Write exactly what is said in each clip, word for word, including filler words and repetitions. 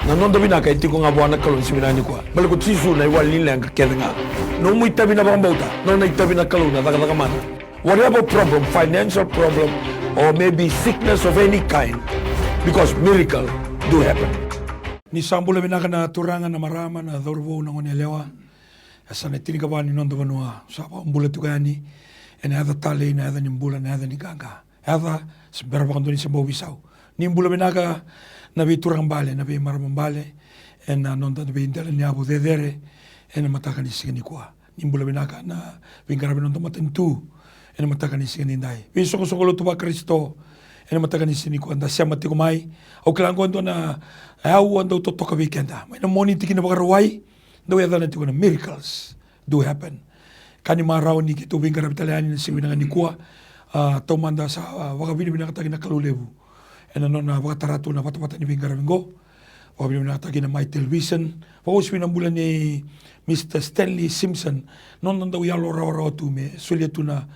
Na noda vinaka e tiko ga vua na Kalou ena siga vinaka nikua. Baleta ko Jisu na iwali ni leqa kece ga. Nomu itavi na vakabauta, nona itavi na Kalou na cakacaka mana. Whatever problem, financial problem, or maybe sickness of any kind, because miracle do happen. Ni sa bula vinaka na turaga, na marama, na cauravou, na goneyalewa. E sa na tinikava ni noda vanua sa vakabula tiko yani ena yaca talei, na yaca ni bula, na yaca ni qaqa. Yaca se bera vakadua ni se bau veisau. Ni bula vinaka na veituraga bale, na veimarama bale, ena noda veidela ni yavu cecere ena mataka ni siga nikua. Ni bula vinaka na veiqaravi na noda matanitu ena mataka ni siga nidai. Veisoqosoqo lotu vaKarisito ena mataka ni siga nikua da sema tiko mai. Au kila oqo e dua na yau a dau totoka vei keda mai na Moniti ki na Vakarauwai. Dau yacana tiko na miracles do happen. Ka ni marau ni keitou veiqaravi tale yani na siga vinaka nikua. A, taumada sa, a, vakavinavinakataki na Kalou levu ena nona vakatara tu na vatavata ni veiqaravi oqo. Vakavinavinakataki na Mai Television. Vakauasivi na bula nei Mister Stanley Simpson, nona dau yalo rawarawa tu me solia tu na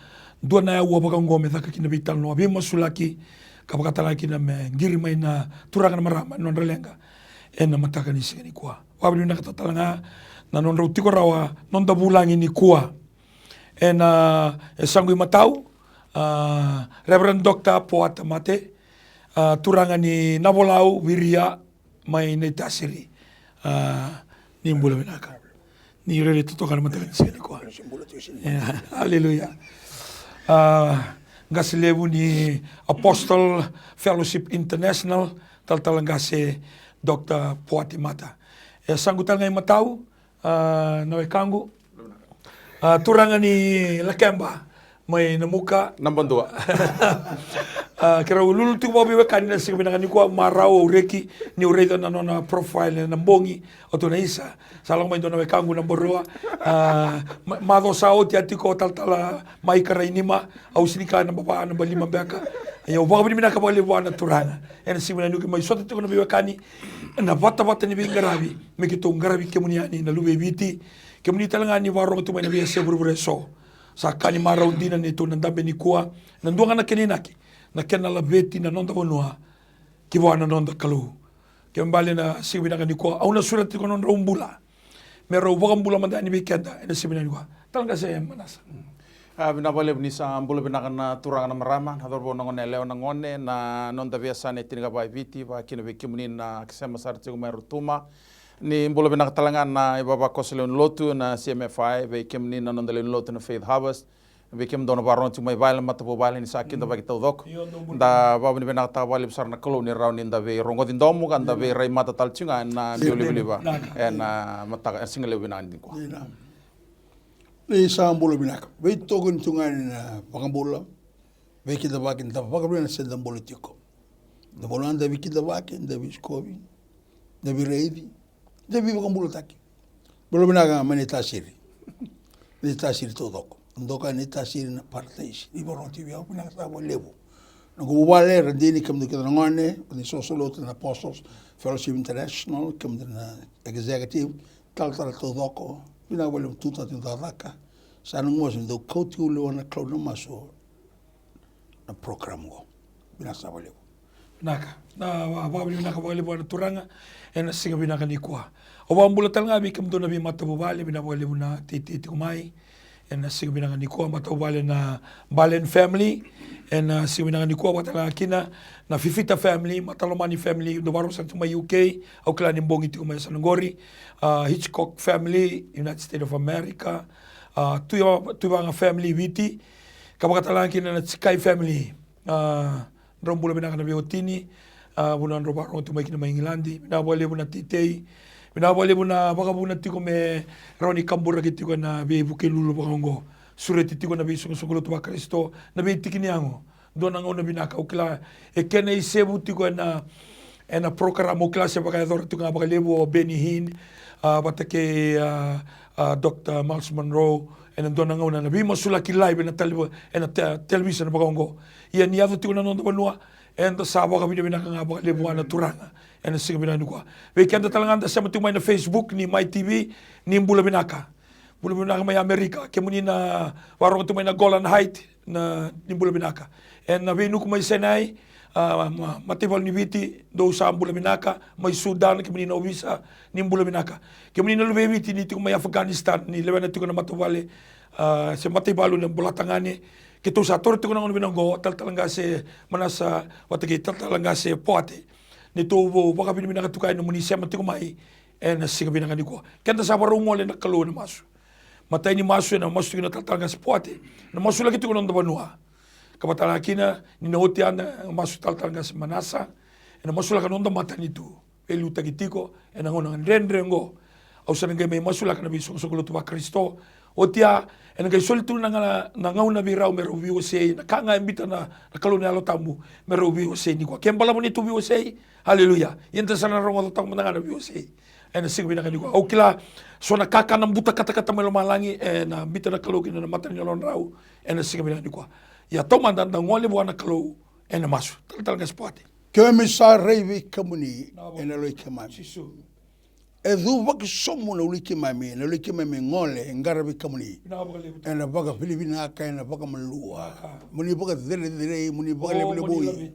dua na aua vaka oqo me caka kina veitalanoa, veimasulaki, ka vakatalega kina me qiri mai na turaga, na marama ena nodra leqa ena mataka ni siga nikua. Vakavinavinakataka tale ga na nodrau tiko rawa noda vulagi nikua. Ena, e, yasaqu imatau, a, Reverend Doctor Poata Mate, a, turaga ni Navolau, Viria, mai Naitasiri. A, ni bula vinaka. Ni rairai totoka na mataka ni siga nikua. Ia, aleluya. A, qase levu ni Apostle Fellowship International, talatala qase Doctor Poati Mata. E yasaqu tale ga imatau, a, na wekaqu, a, turaga ni Lakeba mai Namuka. Naba dua. A, keirau lululu tiko vakaveiwekani na siga vinaka nikua, marau au reki niu raica na nona profile ena bogi. O tu na isa, sa lako mai dua na wekaqu naba rua. A, ma-, macawa sa oti a tiko talatala Maika Rainima, au sega ni kila naba va, naba lima beka. Ia au vakavinavinaka vakalevu vua na Turaga ena siga vinaka nikua mai sota tiko na veiwekani, na vatavata ni veiqaravi, me keitou qaravi kemuni yani na luve i Viti. Kemuni tale ga ni vakarogo tu mai na veiyasai vuravura eso. Sa ka ni marau dina ni tou na dabe nikua, na dua ga na kena inaki, na kena laveti na noda vanua ki vua na noda Kalou. Kena ibalebale na siga vinaka nikua au na sureta tiko na nodrau bula me rau vakabula mada yani vei keda ena siga vinaka nikua. Talatala qase Manasa. A, vinaka vakalevu ni sa bula vinaka na turaga, na marama, na cauravou, na goneyalewa, na gone, na noda veiyasana e tinikava e Viti, vaka kina vei kemuni na sema sara tiko mai Rotuma. Ni bula vinaka tale ga na ivavakoso lewe ni lotu na C M F I, vei kemuni na noda lewe ni lotu na Faith Harvest, vei kemudou na vakarogo tiko mai vale, matavuvale ni sa kidavaki taucoko. Io, dou bula. Da vakavinavinakataka vakalevu sara na Kalou ni rawa ni da veirogoci domo ka da veirai mata tale tiko ga ena dua livaliva ena mataka, ena siga levu vinaka nikua. Ni sa bula vinaka. Veitokoni tu ga ni na vakabula, veikidavaki, da vakavinavinaka se da bula tiko. Da bula, da veikidavaki, da veisikovi, da veiraici, da veivakabulataki. Bula vinaka mai Naitasiri. Naitasiri taucoko. Doka Naitasiri na parataisi. Ni vakarogo tiko vei au, vinaka sara vakalevu. Noqu vuvale, Radini, kemudou kece na gone, ni soso lotu na Apostles Fellowship International, kemudou na executive, talatala taucoko, vinaka vakalevu tu tati cakacaka. Sa noqu masu ni dou kauti au lewa na Kalou na masu na program qo. Vinaka sara vakalevu. Vinaka. Na, va-, vakavinavinaka vakalevu vua na Turaga ena siga vinaka nikua. Au vakabula tale ga vei kemudou na veimatavuvale, vinaka vakalevu na teitei tiko mai ena siga vinaka nikua, matavuvale na Balen family. Ena siga vinaka nikua, vakatalega kina na Fifita family, Matalomani family, dou vakarogo sara tiko mai U K, au kila ni bogi tiko mai yasana qori. A, Hitchcock family, United States of America. A, Tui-, Tuivaga family, Viti. Ka vakatalega kina na Jikai family. A, drau bula vinaka na veiwatini, a, vuna drau vakarogo tiko mai kina mai Igiladi. Vinaka vakalevu na teitei. Vinaka vakalevu na vakavuna tiko me rawa ni kaburaki tiko ena veivuke lulu vaka oqo. Sureti tiko na veisoqosoqo lotu vaKarisito, na veitiki ni yago. Dua na gauna vinaka, au kila e kena isevu tiko ena, ena program, au kila se vakayacora tiko ga vakalevu o Benny Hinn, a, vata kei, a, a, Doctor Myles Munroe, ena dua na gauna na veimasulaki live ena tele-, ena te-, television vaka oqo. Ia ni yaco tiko na noda vanua, eda sa vakavinavinaka ga vakalevu vua na Turaga ena siga vinaka nikua. Vei keda tale ga da sema tiko mai na Facebook ni Mai T V, ni bula vinaka. Bula vinaka mai Amerika, kemuni na vakarogo tiko mai na Golan Heights, na, ni bula vinaka. Ena veinuku mai Sinai, a, ma-, mataivalu ni Viti, dou sa bula vinaka, mai Sudan, kemuni na ovisa, ni bula vinaka. Kemuni na luve i Viti, ni tiko mai Afghanistan, ni lewena tiko na matavuvale, a, se mataivalu ni Bolatagane. Keitou sa taura tiko na gauna vinaka oqo, talatala qase Manasa, vata kei talatala qase Poate. Ni tou vo-, vakavinavinaka tu kaya nomuni sema tiko mai, ena siga vinaka nikua. Keda sa varau gole na Kalou ena masu. Matai ni masu ena masu tiko na talatala qase Poate. Na masulaki tiko na noda vanua. Ka vata na kina, ni na oti eda masu talatala qase Manasa. Ena masulaka na noda matanitu. Veiliutaki tiko, ena gauna dredre oqo. Au sa na qai mai masulaka na veisoqosoqo lotu vaKarisito. Oti ya, ena qai soli tu na ga-, na gauna vei rau me rau veiwasei. Na ka ga e biuta na, na Kalou na Yalo Tabu, me rau veiwasei nikua. Ke balavu ni tou veiwasei, Haleluya. Ia eda sa na rogoca toka mada ga na veiwasei. Ena siga vinaka nikua. Au kila, so na kakana buta katakata mai lomalagi, ena biuta na Kalou kina na mata ni yalodrau, ena siga vinaka nikua. Ia taumada da gole vua na Kalou, ena masu. Talatala qase Poate. Keimami sa rai vei kemuni, ena yaloi keimami. E cuvaki sobu na yaloi keimami, na yaloi keimami gole, qaravi kemuni. Ena vakavinavinaka, ena vakamalua. Mo ni vakacerecerei, mo ni vakalevulevui.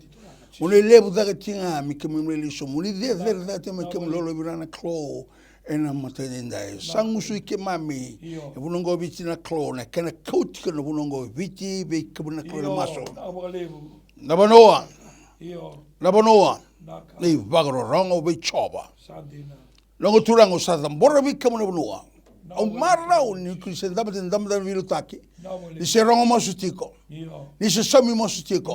Mo ni levu cake tiko ga me keimami lai sobu. Mo ni cecere cake tiko me keimami lolo vei ira na Kalou. Ena mataka edaidai. Sa gusui keimami. E vanua oqo Viti na Kalou, na kena kauti kina na vanua oqo Viti, vei kemuni na Kalou ena masu. Na vanua. Na vanua. Na ivakarorogo vei Jiova. Noqu Turaga, au sa cabora vei kemuni na vanua. Au marau ni ko ni se dabe, dabe, dabe veiliutaki. Ni se rogo masu tiko. Ni se saumi masu tiko.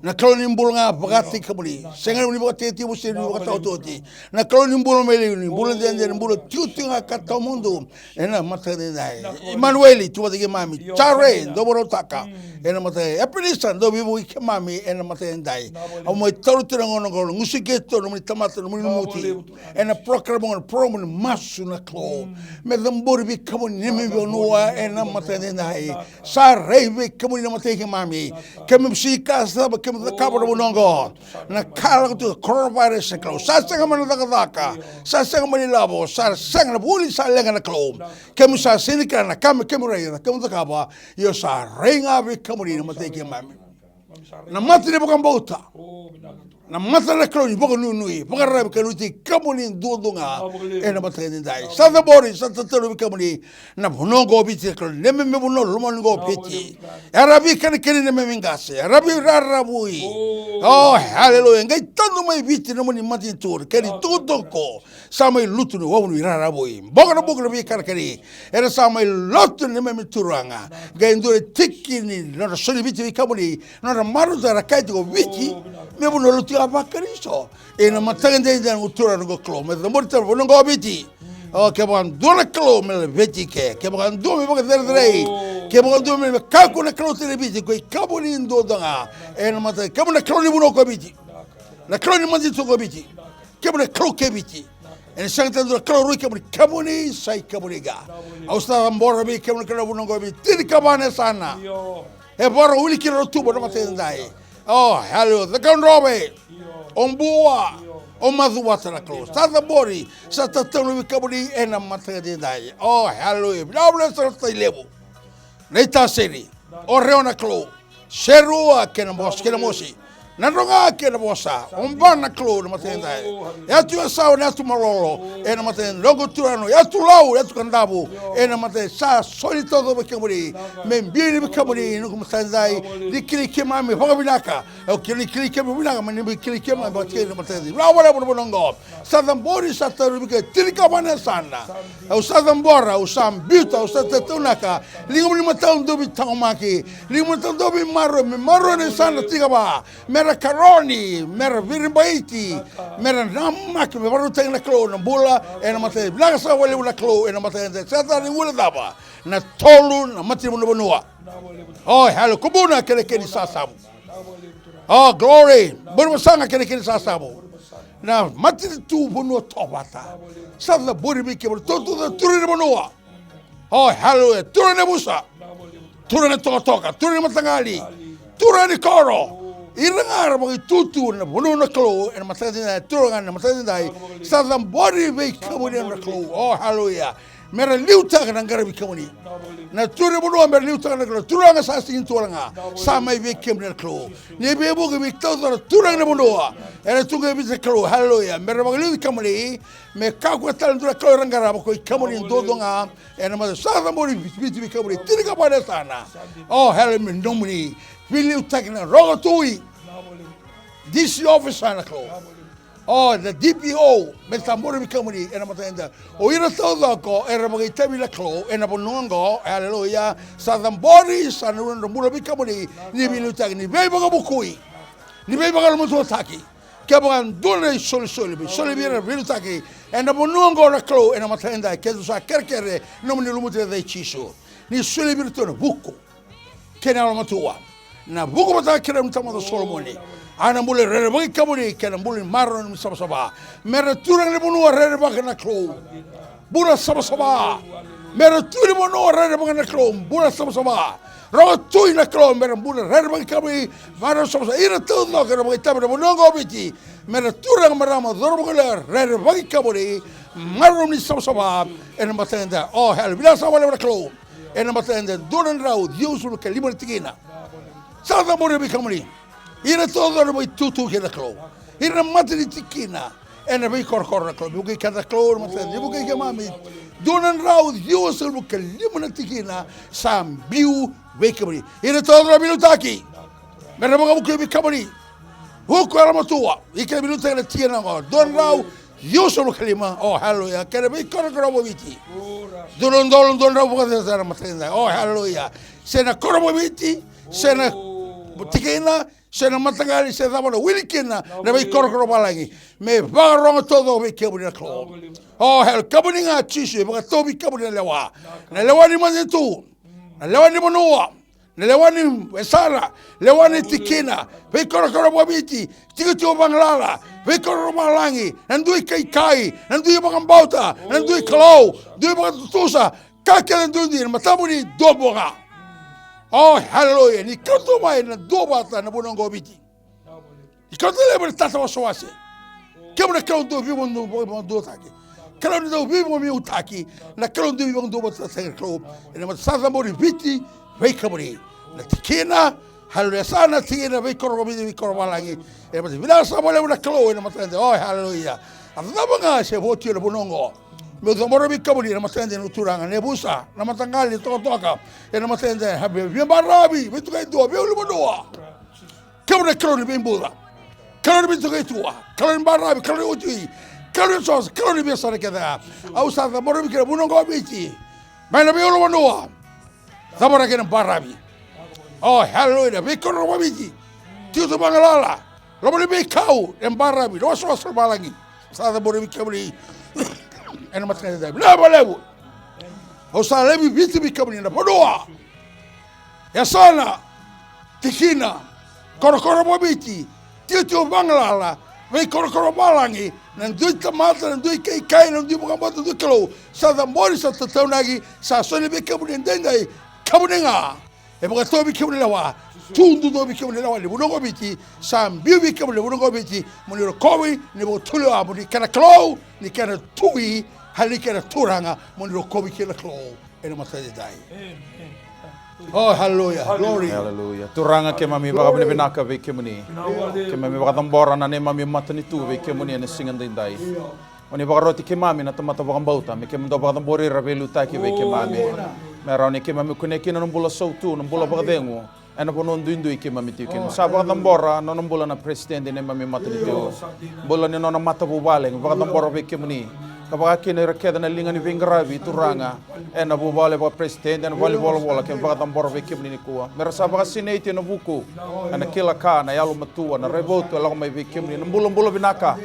Na Kalou ni bula ga vakataki kemuni. Sega ni vakatekitekivu se ni vakataotioti. Na Kalou ni bula mai liu, ni bula dede, ni bula tiko tiko ga ka tawamudu. Ena mataka edaidai. Imanueli, tu vata kei keimami. Jire, dou vakarautaka. Ena mataka. Epenisa, dou veivuke keimami. Ena mataka edaidai. Au mai taura tiko na gauna oqo, gusui keitou, nomuni tamata, nomuni lumuti. Ena program oqo, na program ni masu na Kalou. Me cabori vei kemuni na neimami vanua, ena mataka edaidai. Sa rai vei kemuni na matai keimami. Keimami sega ni kila sa cava keimami cakava na vanua oqo. Na ka lako tu coronavirus na Kalou. Sa sega mai na cakacaka. Sa sega mai na ilavo. Sa sega na vuli, sa leqa na Kalou. Keimami sa sega ni kila na ka me keimami raica, keimami cakava. Io sa rai ga vei kemuni na matai keimami. Na mata ni vakabauta. Na mata na Kalou ni vakanuinui, vakararavi ka nuitaki kemuni duadua ga. Ena mataka edaidai. Sa cabori, sa tataunaki vei kemuni. Na vanua oqo Viti na Kalou, neimami vanua lomani oqo Viti. Era veikanikani neimami qase, era veiraravui. O, haleluya. Qai tadu mai Viti nomuni matanitu, kei na itukutuku. Sa mai lutu na wavu ni raravi. Boka na buka na veikanakani. Era sa mai lotu na neimami turaga. Qai dua na tiki ni nodra soli Viti vei kemuni. Nodra marau era kaya tiko Viti. Me vanua lotu ga vaKarisito. Ena mataka edaidai noqu Turaga noqu Kalou. Me cabori tale vanua oqo Viti. O, kevaka dua na Kalou me laveti ke. Kevaka dua me vakacerecerei. Kevaka dua me kakua na Kalou tale Viti. Ko i kemuni duadua ga. Ena mataka, kemuni na Kalou ni vanua ko Viti. Na Kalou ni matanitu ko Viti. Kemuni na Kalou kei Viti. Ena sega tale dua na kalou rui kemuni, kemuni sa i kemuni ga. Au sa cabora vei kemuni na Kalou na vanua oqo Viti. Tinikava na yasana. E vakarau wili kina na tuba na mataka edaidai. O, haleluya. Cakaudrove. O Bua. O Macuata na Kalou. Sa cabori. Sa tataunaki vei kemuni ena mataka edaidai. O, haleluya. Vinaka vakalevu sara na Tailevu. Na iTasiri. O Rewa na Kalou. Serua kei na Mosi, kei na Mosi. Nadroga kei na Vosa. O Ba na Kalou na mataka edaidai. Yatu Yasawa na yatu malolo. Ena mataka edaidai. Noqu Turaga, yatu Lau, yatu Kadavu. Ena mataka edaidai. Sa soli taucoko vei kemuni. Me biu ni vei kemuni, noqu mataka edaidai. Ni kilai keimami vakavinaka. Au kila ni kilai keimami vinaka, me ni kilai keimami vakatikina na mataka edaidai. Vinaka vakalevu na vanua oqo. Sa cabori, sa tarovi ke tinikava na yasana. Au sa cabora, au sa biuta, au sa tataunaka. Ligamuni matau dou veitaqomaki. Ligamuni matau dou veimaroroi, me maroroi na yasana tinikava. Mera karoni, mera viribaiti, mera namaki, me vakarautaki na Kalou na bula, ena mataka, vinaka saka vakalevu na Kalou, ena mataka, sa tara ni vula cava, na tolu na matanivanua. O, haleluya, Kubuna kei na kena isasavu. O, glory, Burebasaga kei na kena isasavu. Na matanitu vanua tovata. Sa cabori vei kemuni, tou, tou, tou, turaga ni vanua. O, haleluya. Turaga ni yavusa. Turaga ni tokatoka. Turaga ni mataqali. Turaga ni koro. Ira ga era vakaitutu na vanua na Kalou ena mataka edaidai, turaga na mataka edaidai. Sa cabori vei kemuni na Kalou. O, haleluya. Me ra liutaka na qaravi kemuni. Na turaga ni vanua me ra liutaka na Kalou. Turaga sa sega ni tu wale ga. Sa mai vei kemuni na Kalou. Ni veivuke vei taucoko na turaga ni vanua. Era tu ga e Viti na Kalou. Haleluya. Me ra vakaliuci kemuni. Me kakua tale na dua na kalou era qarava ko i kemuni duadua ga. Ena mata sa cabori Viti vei kemuni. Tinikava na yasana. O haleluya me nomuni. Veiliutaki na rogo tui. D C officer na Kalou. O na D P O, me cabori vei kemuni ena mataka edai. O ira taucoko era vakaitavi na Kalou ena vanua oqo, aleluya. Sa cabori, sa na nodra bula vei kemuni, ni veiliutaki, ni veivakavukui, ni veivakalomatuataki. Kevaka dua na isolisoli, me soli vei ira na veiliutaki ena vanua oqo na Kalou ena mataka edai, keitou sa kerekere, nomuni lumuti na yaca i Jisu. Ni soli vei iratou na vuku kei na yalomatua. Na vuku vata kei na tamata Solomoni. A na bula rerevaki kemuni kei na bula ni marau ni savasava. Me ra turaga ni vanua rerevaki na Kalou. Bula savasava. Me ra tui ni vanua rerevaki na Kalou. Bula savasava. Rogo tui na Kalou me ra bula rerevaki kemuni. Marau savasava. Ira taucoko era vakaitavi na vanua oqo o Viti. Me ra turaga marama cauravou rerevaki kemuni. Marau ni savasava. Ena mataka edai. O haleluya. Vinaka saka vakalevu na Kalou. Ena mataka edai dua na drau ciwasagavulu ka lima na tikina. Sa cabori vei kemuni. Ira taucoko na veitutu kei na Kalou. Ira na mata ni tikina. Ena veikorokoro na Kalou. Me vukei keda na Kalou ena mataka edai. Me vukei keimami. Dua na drau ciwasagavulu ka lima na tikina. Sa biu vei kemuni. Ira taucoko na veiliutaki. Me ra vakavukei vei kemuni. Vuku yalomatua. Ika e veiliutaki na tikina oqo. Dua na drau ciwasagavulu ka lima. O haleluya. Kei na veikorokoro vakaviti. Dua na udolu dua na drau vakacecere na mataka edai. O haleluya. Se na koro vakaviti, se na tikina, se na mataqali, se cava na wili kina na veikorokoro valagi. Me vakarogo taucoko vei kemuni na Kalou. O haleluya. Kemuni ga Jisu e vakatau vei kemuni na lewa. Na lewa ni matanitu. Na lewa ni vanua. Na lewa ni yasana, lewa ni tikina, veikorokoro vakaviti, tikotiko vagalala, veikorokoro valagi, na dui kaikai, na dui vakabauta, na dui kalou, dui vakatutusa, ka kece duidui ena matamuni dua vua ga. O haleluya, ni kauta mai na duavata na vanua oqo o Viti. Ni kauta laivi na tata wasewase. Kemuni na Kalou dau veivakaduavatataki. Kalou ni dau veivakamiutaki. Na Kalou dau veivakaduavatataki na Kalou. Ena mata sa cabori Viti vei kemuni. Na tikina, haleluya, sa na tikina veikorokoro Viti, veikorokoro valagi. Ena mata vinaka saka vakalevu na Kalou ena mataka edai. O haleluya. A cava ga se vo tiko na vanua oqo. Meu cabora vei kemuni ena mataka edai na Turaga, na yavusa, na mataqali, na tokatoka. Ena mataka edai, via baravi, veitukai dua, veiulunivanua. Kemuni na Kalou ni veibuca. Kalou ni veitokaitua. Kalou ni baravi, Kalou ni uti. Kalou ni sosa, Kalou ni veiyasana kece ga. Au sa cabora vei kemuni na vanua oqo o Viti. Mai na veiulunivanua. Cabora kei na baravi. O haleluya. Veikorokoro vakaviti. Tiko tu vagalala. Loma ni veikau, na baravi, na wasawasa, na valagi. Sa cabora vei kemuni. Ena mataka edai. Vinaka vakalevu. Au sa laivi Viti vei kemuni na vanua. Yasana, tikina, korokoro vakaviti, tiko tu vagalala, veikorokoro valagi, na dui tamata, na dui kaikai, na dui vakabauta, na dui kalou, sa cabori, sa tataunaki, sa soli vei kemuni edaidai, kemuni ga, e vakatau vei kemuni lewa, tu duadua vei kemuni lewa, ni vanua oqo o Viti, sa biu vei kemuni lewa, vanua oqo o Viti, mo ni rokovi, ni vakatulewa, mo ni kena kalou, ni kena tui, hali ni kena turaga, mo ni rokovi kina na Kalou. Ena mataka edai. O haleluya. Glory. Haleluya. Turaga keimami vakavinavinaka vei kemuni. Keimami vakacabora na neimami matanitu vei kemuni ena siga edaidai. Oni vakaroti keimami na tamata vakabauta me keimami dau vakacabori ira veiliutaki vei keimami. Me rawa ni keimami kunea kina na bula sautu, na bula vakacegu. Ena vanua duidui keimami tiko kina. Sa vakacabora na nona bula na peresitedi neimami matanitu. Bula ni nona matavuvale, vakacabora vei kemuni. Ka vaka kina ira kece na liga ni veiqaravi turaga. Ena vuvale vakaperesitedi, ena valenivolavola, keimami vakacabora vei kemuni nikua. Me ra sa vakasinaiti ena vuku. Ena kila ka, na yalomatua, na raivotu, e lako mai vei kemuni. Na bulabula vinaka.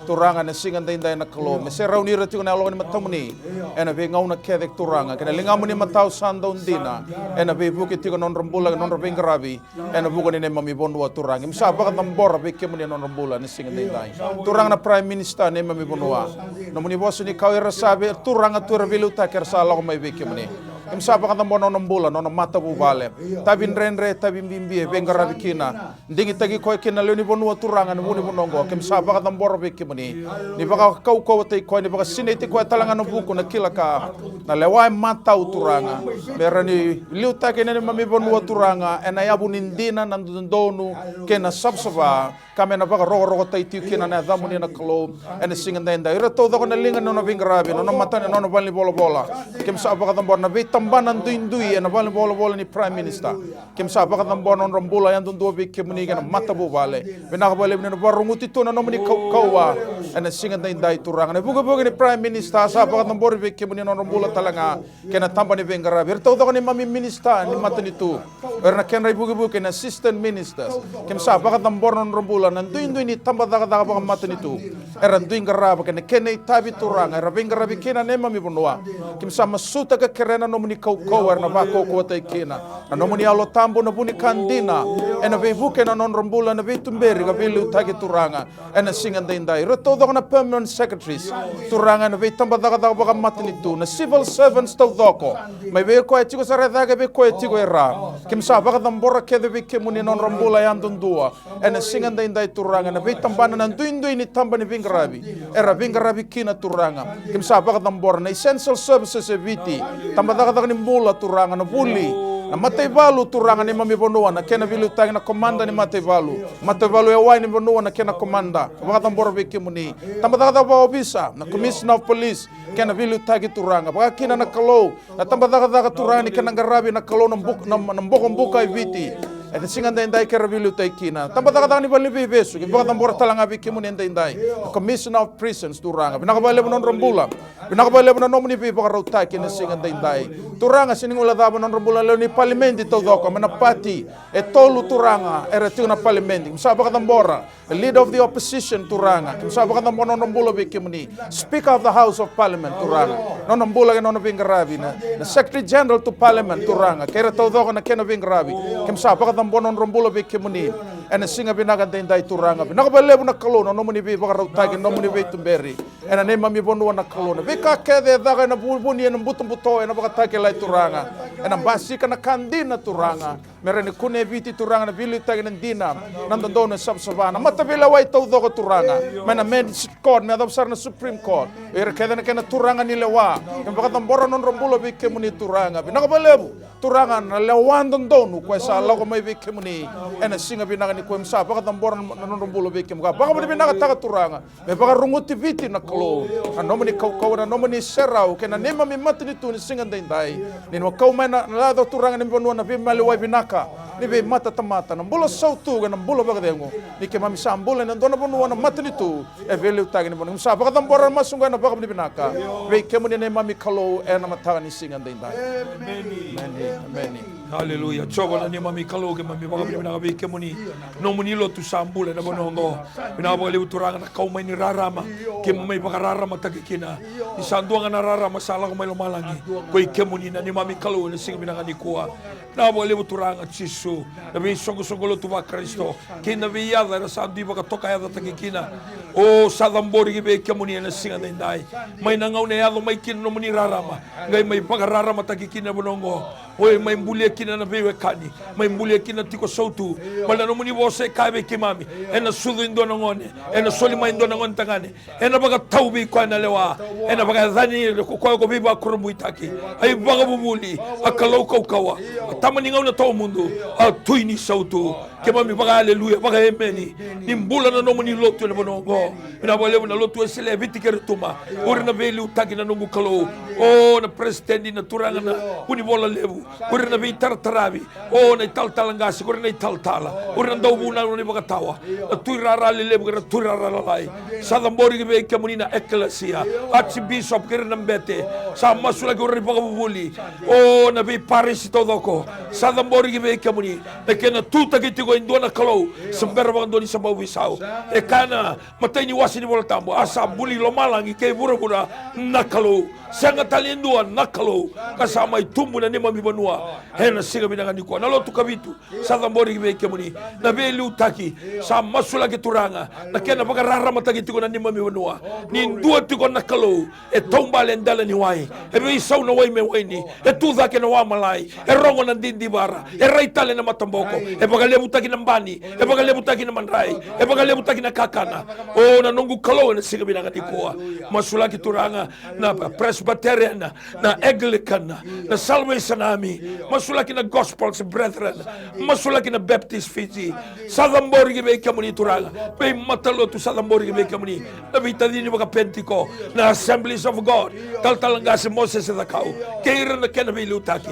Turaga ena siga edaidai na Kalou. Me serauni ira tiko na yaloka ni matamuni. Ena veigauna kece turaga. Kei na ligamuni matau sa dau dina. Ena veivuke tiko na nodra bula, na nodra veiqaravi. Ena vuku ni neimami vanua turaga. Keimami sa vakacabora vei kemuni na nodra bula ena siga edaidai. Turaga na Prime Minister neimami vanua. Nomuni vosa ni kau era sa vei turaga tu era veiliutaki era sa lako mai vei kemuni. Keimami sa vakacabora na nona bula, na nona matavuvale. Tavi dredre, tavi bibi e veiqaravi kina. Digitaki koya kina na lewe ni vanua, Turaga, ena vu ni vanua oqo. Keimami sa vakacabora vei kemuni. Ni vakakaukauwataki koya, ni vakasinaiti koya tale ga na vuku, na kila ka, na lewa e matau, Turaga. Me rawa ni liutaki na neimami vanua, Turaga, ena yavu ni dina, na dodonu kei na savasava, ka me na vakarokorokotaki tiko kina na yacamuni na Kalou ena siga edaidai. Ira taucoko na liga ni nona veiqaravi, na nona matana, na nona valenivolavola. Keimami sa vakacabora na veitabana duidui ena valenivolavola ni Prime Minister. Keimami sa vakacabora na nodra bula yadudua vei kemuni kei na matavuvale. Vinaka vakalevu ni na vakarogoci tu na nomuni kaukauwa ena siga edaidai, Turaga. Na ivukevuke ni Prime Minister sa vakacabori vei kemuni na nodra bula tale ga, kei na taba ni veiqaravi. Ira taucoko na neimami minisita ni matanitu, era na kedra ivukevuke, na assistant ministers. Keimami sa vakacabora na nodra bula na duidui ni tabacakacaka vakamatanitu. Era dui qarava kei na kena itavi, Turaga, era veiqaravi kina na neimami vanua. Keimami sa masuta ka kerea na nomuni kaukauwa era na vakaukauwataki kina. Na nomuni Yalo Tabu, na vu ni ka dina, ena veivuke na nodra bula na veituberi ka veiliutaki, Turaga, ena siga edaidai. Ira taucoko na permanent secretaries, Turaga, ena veitabacakacaka vakamatanitu, na civil servants taucoko, mai vei koya e tiko sara e cake, vei koya e tiko e ra. Keimami sa vakacabora kece vei kemuni na nodra bula yadudua ena siga edaidai, Turaga, na veitabana, na duidui ni taba ni veiqaravi era veiqaravi kina, Turaga. Keimami sa vakacabora na essential services e Viti, tabacakacaka ni bula, Turaga, na vuli, na mataivalu, Turaga, neimami vanua, na kena veiliutaki na komada ni mataivalu, mataivalu e wai ni vanua, na kena komada. Vakacabora vei kemuni tabacakacaka vakaovisa, na Commissioner of Police, kena veiliutaki, Turaga. Vakakina na Kalou, na tabacakacaka, Turaga, ni kena qaravi na Kalou na buk-, na, na bokobuka e Viti. Ena siga edaidai kera veiliutaki kina. Tabacakacaka ni valeniveivesu, keimami vakacabora tale ga vei kemuni edaidai. Na Commissioner of Prisons, Turaga. Vinaka vakalevu na nodra bula. Vinaka vakalevu na nomuni veivakarautaki ena siga edaidai. Turaga, sega ni guilecava na nodra bula na lewe ni palimedi taucoko, mai na pati e tolu, Turaga, era tiko na palimedi. Keimami sa vakacabora the leader of the opposition, Turaga. Keimami sa vakacabora na nodra bula vei kemuni. Speaker of the House of Parliament, Turaga. Nona bula kei na nona veiqaravi, na, na Secretary General to Parliament, Turaga. Kei ira taucoko na kena veiqaravi. Keimami sa vakacabora na nodra bula vei kemuni ena siga vinaka edaidai, Turaga. Vinaka vakalevu na Kalou na nomuni veivakarautaki, na nomuni veituberi ena neimami vanua na Kalou. Na veika kece e caka ena vu-, vuni, ena butobuto, ena vakatakilai, Turaga. Ena basika na ka dina, Turaga. Me rawa ni kunea e Viti, Turaga, na veiliutaki, na dina, na dodonu, na savasava, na mataveilewai taucoko, Turaga. Mai na Magistrate Court, me yacova sara na Supreme Court. O ira kece na kena turaga ni lewa. Keimami vakacabora na nodra bula vei kemuni, Turaga. Vinaka vakalevu, Turaga, na lewa dodonu koya sa lako mai vei kemuni ena siga vinaka nikua. Keimami sa vakacabora na, na nodra bula vei kemuni. Ka vakavinavinakataka, Turaga. Me vakarogoci Viti na Kalou, na nomuni kaukauwa, na nomuni serau kei na neimami matanitu ni siga edaidai. Ni na kau mai na, na yaco, Turaga, ni vanua na veimaliwai vinaka ni veimatatamata, na bula sautu kei na bula vakacegu. Ni keimami sa bula ena dua na vanua, na matanitu e veiliutaki ni vanua. Keimami sa vakacabora na masu oqo ena vakavinavinaka vei kemuni na neimami Kalou ena mataka ni siga edaidai. Emeni. Emeni. Emeni. Aleluya. Jiova na neimami Kalou, keimami vakavinavinaka vei kemuni. Nomuni lotu sa bula ena vanua oqo. Vinaka vakalevu, Turaga, na kau mai ni rarama. Keimami mai vakararamataki kina. Ni sa dua ga na rarama sa lako mai lomalagi, ko i kemuni na neimami Kalou ena siga vinaka nikua. Vinaka vakalevu, Turaga Jisu, na veisoqosoqo lotu vaKarisito kei na veiyaca era sa dui vakatokayacataki kina. O, sa cabori ki vei kemuni ena siga edaidai. Mai na gauna e yaco mai kina na nomuni rarama, qai mai vakararamataki kina ena vanua oqo. Oi, mai bulia kina na veiwekani, mai bulia kina na tiko sautu. Baleta na nomuni vosa e kaya vei keimami, ena sucu e dua na gone, ena soli mai e dua na gone tagane, ena vakatau vei koya na lewa, ena vakayacani ko koya ko veivakurabuitaki, a ivakavuvuli, a Kalou kaukauwa, a tama ni gauna tawamudu, a tui ni sautu. Keimami vakaaleluya, vakaemeni. Ni bula na nomuni lotu ena vanua oqo. Vinaka vakalevu na lotu Wesele e Viti kei Rotuma. O ira na veiliutaki, na noqu Kalou. O, na peresitedi, na turaga na Vunivola Levu. O ira na veitarataravi. O, na italatala qase, o ira na italatala. O ira na dauvunau, na ivakatawa. Na tuirara lelevu kei na tuirara lalai. Sa cabori ki vei kemuni na ekelesia. Archbishop kei ira na bete. Sa masulaki o ira na ivakavuvuli. O, na veiparisi taucoko. Sa cabori ki vei kemuni. Na kena tutaki tiko e dua na Kalou, se bera vakadua ni sa bau veisau. E kaya na Matai ni wase ni Vola Tabu, a sa buli lomalagi kei vuravura na Kalou. Sega tale e dua na Kalou ka sa mai tubu na neimami vanua ena siga vinaka nikua. Na lotu Kavitu sa cabori vei kemuni. Na veiliutaki sa masulaki, Turaga, na kena vakararamataki tiko na neimami vanua. Ni dua tiko na Kalou e taubale e dela ni wai, e veisau na wai me waini, e tu cake na wa malai, e rogo na didivara, e rai tale na mataboko, e vakalevutaki na bani, e vakalevutaki na madrai, e vakalevutaki na kakana. O na noqu Kalou, ena siga vinaka nikua, masulaki, Turaga, na Presbyterian, na Anglican, na Salvation Army, masulaki na Gospels Brethren, masulaki na Baptist Fiji. Sa cabori ki vei kemuni, Turaga. Veimatalotu sa cabori ki vei kemuni. Na veitacini vakaPenitiko, na Assemblies of God, Talatala Qase Mosese Cakau kei ira na kena veiliutaki.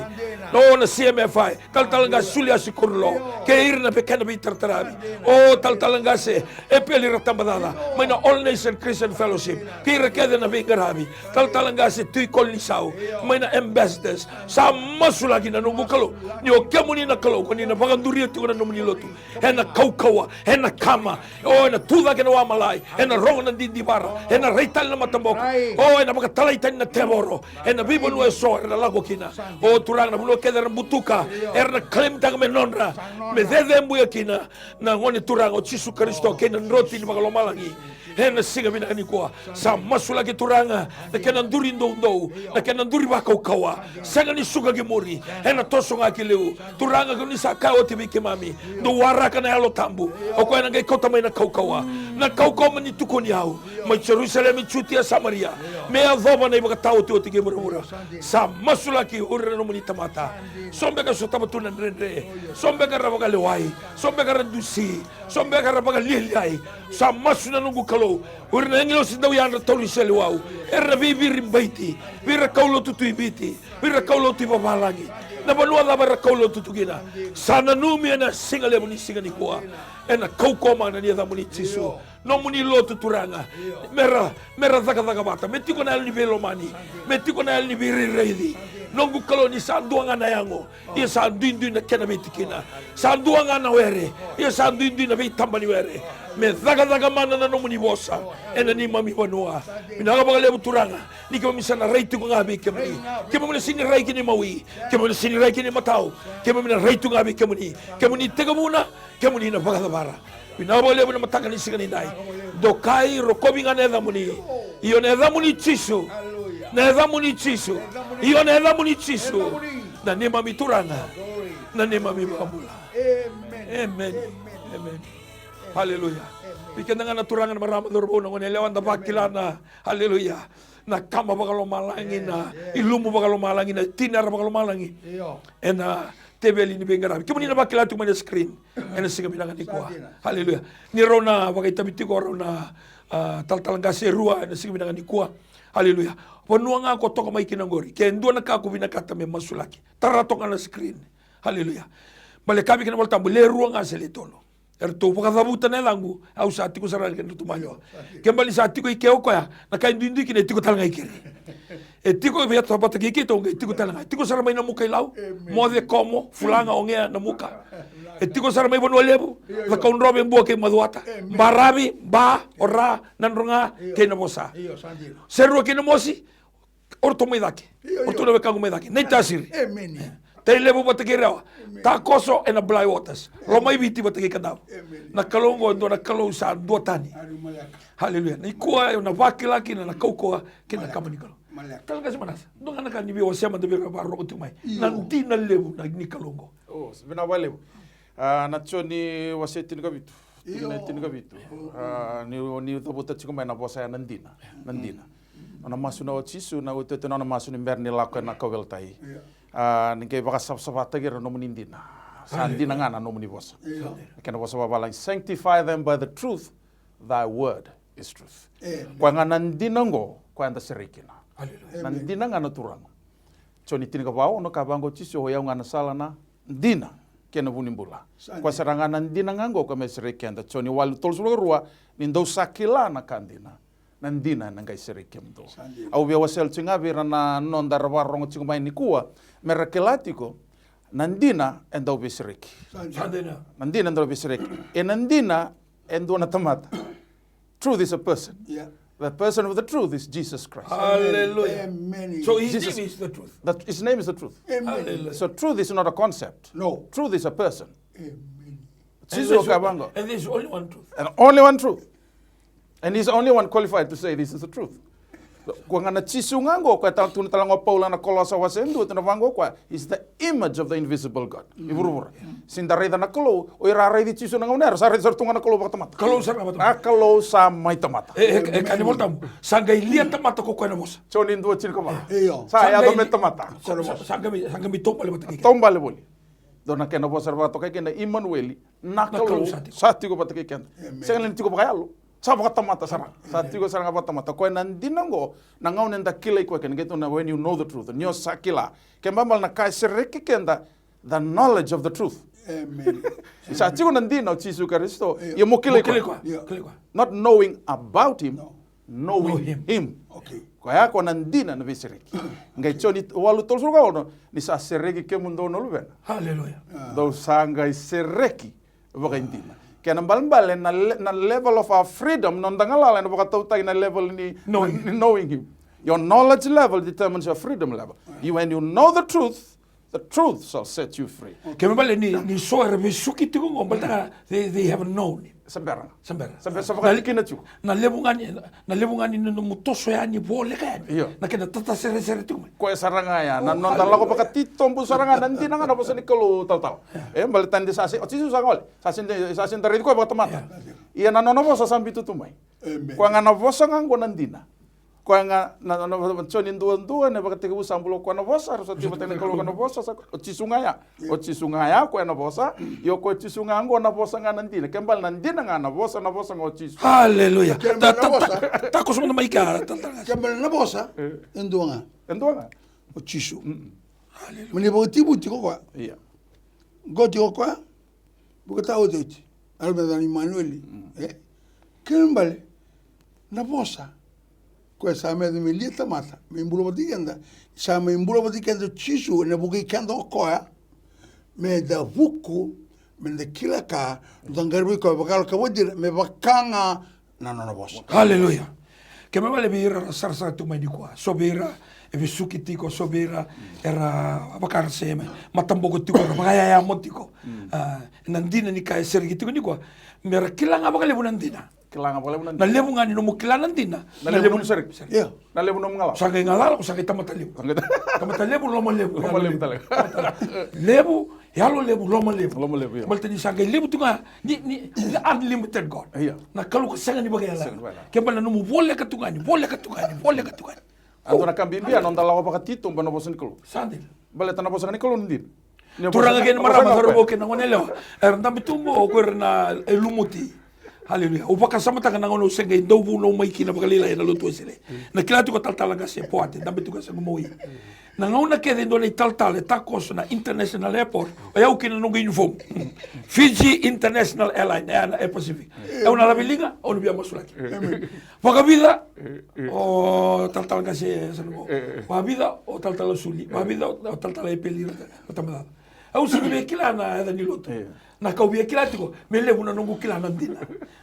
O na C M F I, Talatala Qase Suliasi Kurulo kei ira na kena veitarataravi. O Talatala Qase Epeli Ratabacaca mai na All Nation Christian Fellowship kei ira kece na veiqaravi. Talatala Qase Tui Kolonisau mai na Ambassadors. Sa masulaki, na noqu Kalou, ni o kemuni na Kalou, ko ni na vakaduria tiko na nomuni lotu ena kaukauwa, ena kama, o ena tu cake na wa malai, ena rogo na didivara, ena rai tale na mataboko, o ena vakatalai tani na tevoro ena veivanua eso era na lako kina. O Turaga, na vanua kece era butuka, era na claim-taka me nodra, me cecebuya kina na Gone Turaga o Jisu Karisito kei na droti ni vakalomalagi. Ena siga vinaka nikua, sa masulaki, Turaga, na kena duri doudou, na kena duri vakaukauwa. Sega ni suka ki muri, ena toso ga ki liu. Turaga, ko ni sa kaya oti vei keimami, dou waraka na Yalo Tabu, o koya ena qai kauta mai na kaukauwa. Na kaukauwa mo ni tukuni au mai Jerusalemi, Jutia, Samaria, me yacova na ivakataotioti kei vuravura. Sa masulaki o ira na nomuni tamata. So beka sotava tu na dredre, so beka ra vakalewai, so beka ra dusi, so beka ra vakalialiai. Sa masu, na noqu Kalou, o ira na agilosi dauyadra tauri seleiwau, era na veiviri baiti vei ira kaulotu tu i Viti, vei ira kaulotu i vavalagi. Na vanua cava era kaulotu tu kina, sa nanumi ena siga levu ni siga nikua. Ena kaukauwa mai na yacamuni Jisu. Nomuni lotu, Turaga, mera, mera cakacaka vata, me tiko na yalo ni veilomani, me tiko na yalo ni veirairaici. Noqu Kalou, ni sa dua ga na yago, ia sa duidui na kena veitikina. Sa dua ga na were, ia sa duidui na veitaba ni were. Me cakacaka mana na nomuni vosa ena neimami vanua. Vinaka vakalevu, Turaga, ni keimami sa na rai tiko ga vei kemuni. Keimami na sega ni rai ki na imawi, keimami na sega ni rai ki na imatau, keimami na rai tu ga vei kemuni. Kemuni tekivuna, kemuni na vakacavara. Vinaka vakalevu na mataka ni siga nidai. Dokai, rokovi ga na yacamuni. Io, na yacamuni Jisu. Na yacamuni Jisu. Io, na yacamuni Jisu. Na neimami Turaga, na neimami iVakabula. Emeni. Emeni. Haleluya. Vei keda ga na turaga, na marama, cauravou, na goneyalewa, da vakila na, haleluya, na kama vakalomalagi, na ilumu vakalomalagi, na tinira vakalomalagi. Ena teveli ni veiqaravi. Kemuni na vakila tiko mai na screen ena siga vinaka nikua. Haleluya. Ni rau na vakaitavi tiko rau na, ah, talatala qase e rua ena siga vinaka nikua. Haleluya. Vanua ga ko toka mai kina qori, ke dua na ka ko vinakata me masulaki, tara toka na screen. Haleluya. Baleta vei keda na iVolatabu, le rua ga se le tolu. Eratou vakacavuta na yacaqu, au sa tiko sara ga kei ratou maliwa. Ke bale ni sa tiko i ke o koya, na ka e duidui kina e tiko tale ga i keri. E tiko vata, vata kei keitou, qai tiko tale ga. E tiko sara mai Namuka i Lau, Moce, Komo, Fulaga, Ogea, Namuka. E tiko sara mai Vanua Levu, Cakaudrove, Bua kei Macuata, Baravi, Ba, Ora, Nadroga kei Navosa. Serua kei Namosi, o ratou mai cake. O ratou na wekaqu mai cake. Naitasiri. Tailevu vata kei Rewa. Takoso ena Bligh Waters. Lomaiviti vata kei Kadavu. Na Kalou oqo e dua na Kalou sa duatani. Haleluya. Nikua au na vakila kina na kaukauwa kei na kama ni Kalou. Talatala qase Manasa, dua ga na ka ni via wasea mada vei ira vakarorogo tiko mai. Na dina levu ni Kalou oqo. O, vinaka vakalevu. A, na Joni wase tinikavitu. Tikina e tinikavitu. A, ni, ni cavuta tiko mai na vosa ya na dina. Na dina. Nona masu na o Jisu, na iotioti nona masu ni bera ni lako ena kauveilatai. A, ni qai vakasavasavataki ira na nomuni dina. Sa dina ga na nomuni vosa. Kena vosa vavalagi, sanctify them by the truth, thy word is truth. Koya ga na dina oqo, koya eda serei kina. Na dina ga na Turaga. Joni tinikava ono, kaya vaqo o Jisu, o yau ga na sala, na dina kei na vu ni bula. Koya sara ga na dina ga oqo ka me serei keda. Joni walu tolusagavulu ka rua, ni dou sa kila na ka dina, na dina ena qai serei kemudou. Au via wasea tiko ga vei ira na noda era vakarorogo tiko mai nikua, mera kila tiko, na dina e dau veisereki. Na dina e dau veisereki. Ena dina e dua na tamata. Truth is a person. Yeah. The person of the truth is Jesus Christ. Hallelujah. Amen. So his Jesus, name is the truth. That his name is the truth. Amen. Hallelujah. So truth is not a concept. No. Truth is a person. Amen. Jisu o kaya vaqo. And there's only one truth. And only one truth. And he's the only one qualified to say this is the truth. Ko ga na Jisu ga qo, ko e tala tu na tala ga o Paula na Kolosa wase dua, tu na vaqo koya, is the image of the invisible God. I vuravura. Sega ni da raica na Kalou, o ira a raici Jisu na gauna era sa raica sara tu ga na Kalou vakatamata. Kalou sara ga vakatamata. A Kalou sa mai tamata. E, e, e, kaya na iVolatabu, sa qai lia tamata ko koya na Vosa. Joni dua tinikava. Io. Sa yaco me tamata. Sa, sa, sa qai mai, sa qai mai taubale vata kei keda. Taubale voli. Dua na kena vosa era vakatokai kina Imanueli, na Kalou sa tiko vata kei keda. Sega ni tiko vakayalo. Sa vakatamata sara. Sa tiko sara ga vakatamata. Koya na dina oqo, na gauna eda kilai koya kina, qai tukuna when you know the truth. Ni o sa kila. Kena ibalebale na ka e sereki keda, the knowledge of the truth. Amen. Sa tiko na dina o Jisu Karisito, ia mo kilai koya. Kilai koya. Not knowing about him, knowing him. Okay. Koya ko na dina na veisereki. Qai Joni walu tolusagavulu ka ono, ni sa sereki kemudou na Luvena. Hallelujah. Dou sa qai sereki vakaidina. Kena ibalebale na le-, na level of our freedom, noda galala ena vakatautaki na level ni knowing, ni knowing him. Your knowledge level determines your freedom level. You, when you know the truth, the truth shall set you free. Kena ibalebale ni, ni so era vesuki tiko qo, baleta ga they, they have known him. Sa bera ga. Sa bera. Sa bera, sa vakatikina tiko. Na levu ga ni, na levu ga ni nomu toso yani, voleka yani. Io. Na kena tataseresere tiko mai. Koya sara ga ya, na noda lako vakatitobu sara ga na dina ga na vosa ni Kalou talatala. E, baleta ni sa se, o Jisu sa gole. Sa se, sa se da raici koya vakatamata. Ia na nona vosa sa biuta tu mai. Amen. Koya ga na vosa ga qo na dina. Koya ga na, na, na, Joni dua dua, na ivakatekivu sa bula koya na Vosa, rau sa tiko vata kei na Kalou koya na Vosa, sa, o Jisu ga ya. O Jisu ga ya, koya na Vosa, io koya o Jisu ga qo na vosa ga na dina. Kena ibalebale na dina ga na vosa, na vosa ga o Jisu. Hallelujah. Kena ibalebale na vosa. Takoso mada mai kea, ta, ta, ta. Kena ibalebale na vosa, e dua ga. E dua ga. O Jisu. Hallelujah. Mani vakatekivu tiko koya. Ia. Qo tiko koya. Vuka taotioti. Alo me yacana Imanueli. E? Kena ibalebale na Vosa. Koya sa mai yaco me lia tamata, me bula vata kei keda. Sa mai bula vata kei keda o Jisu, ena vukei keda o koya. Me da vuku, me da kila ka, da qaravi koya vakayalo ka vakadina, me vaka ga na nona vosa. Hallelujah. Kena ibalebale vei ira era sarasara tiko mai nikua. So vei ira e vesuki tiko, so vei ira era vaka era se mataboko tiko, era vakayayamo tiko. A, na dina ni ka e sereki tiko nikua. Me ra kila ga vakalevu na dina. Kila ga vakalevu na dina. Na levu ga ni nomu kila na dina. Na levu ni sereki. Io. Na levu nomu galala. Sa qai galala, ko sa qai tamata levu. Sa qai ta- Tamata levu, loma levu. Loma levu tale. Levu, yalo levu, loma levu. Loma levu, io. Baleta ni sa qai levu tu ga, ni, ni, the unlimited God. Io. Na Kalou ka sega ni vakayalayala. Sega ni vakayalayala. Kena ibalebale na nomu voleka tu ga yani, voleka tu ga yani, voleka tu ga yani. A dua na ka bibi ya, noda lako vakatitobu ena vosa ni Kalou. Sa dina. Baleta na vosa ga ni Kalou ni dina. Turaga kei na marama, cauravou kei na goneyalewa era dabe tu qo, o ira na, e, lumuti. Hallelujah. Au vakasamataka na gauna au se qai dau vunau mai kina vakalailai ena lotu Wesele. Na kila tiko talatala qase Poate, dabe tiko e Saqu Maui. Na gauna kece e dua na italatala e takoso na International Airport, o yau kina noqu uniform. Fiji International Airline, e, na Air Pacific. Au na laveliga, au na via masulaki. Vakavica, o talatala qase Saqu Maui. Vakavica, o talatala Suli. Vakavica, o talatala Epeli, o talatala Au sega ni via kila na yaca ni lotu. Io. Na ka au via kila tiko, me levu na noqu kila na dina.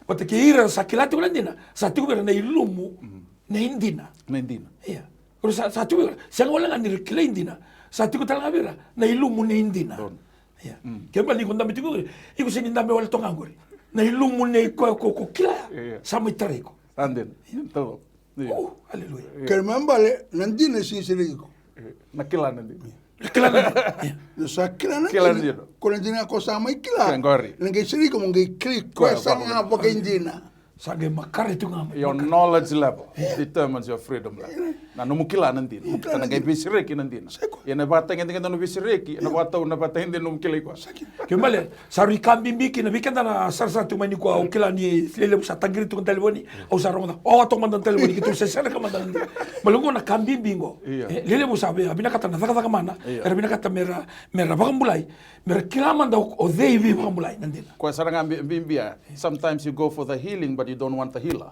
Vata kei ira sa kila tiko na dina, sa tiko vei ira na ilumu, mm, na idina. Na idina. Io. Ira sa, sa tiko vei ira, sega wale ga ni ra kila idina. Sa tiko tale ga vei ira na ilumu na idina. Donu. Io. Mm. Kena ibalebale ni ko dabe tiko qori, iko sega ni dabe wale toka ga qori. Na ilumu nei koya ko, ko kila. Io. Sa mai tarai iko. Sa dina. Io. Tau. Io. Oh, hallelujah. Io. Kena ibalebale, na dina e sega ni sereki iko. Io. Na kila na dina. Na kila na dina. Io. Na sa kila na dina. Kila na dina. Ko na dina ko sa mai kila. Kila qori. Na qai sereki iko mo qai kila iko. Koya sa ga vakaidina. Sa qai makare tu ga mai. Your knowledge level, io, determines your freedom level. Io. Na nomu kila na dina. Nomu kila na dina. Sa na qai veisereki na dina. Sa iko. Ia na vakatagedegede na veisereki, io, na vakatau, na vakatagedegede na nomu kilai koya. Sa iko. Kena ibalebale, sa rui ka bibi kina vei keda na sarasara tu mai nikua, au kila ni lelevu sa taqiri tu na talevoni, au sa rogoca, o, toka mada na talevoni, keitou se sereka mada na dina. Baleta qo na ka bibi qo. Io. E, lelevu sa vei, a vinakata na cakacaka mana, io, era vinakata me ra, me ra vakabulai, me ra kila mada o, o cei veivakabulai na dina. Koya sara ga bi-, bibi ya. Sometimes you go for the healing, but you don't want the healer.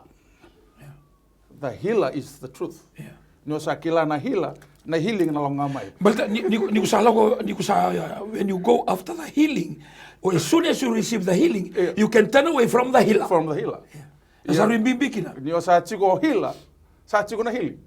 Io. The healer is the truth. Yeah. Ni o sa kila na healer, na healing na lako ga mai. Baleta ni, ni, ni ko sa lako, ni ko sa, uh, when you go after the healing, or as soon as you receive the healing, yeah, you can turn away from the healer. From the healer. Yeah. E sa rui bibi kina. Ni o sa tiko o hila, sa tiko na healing.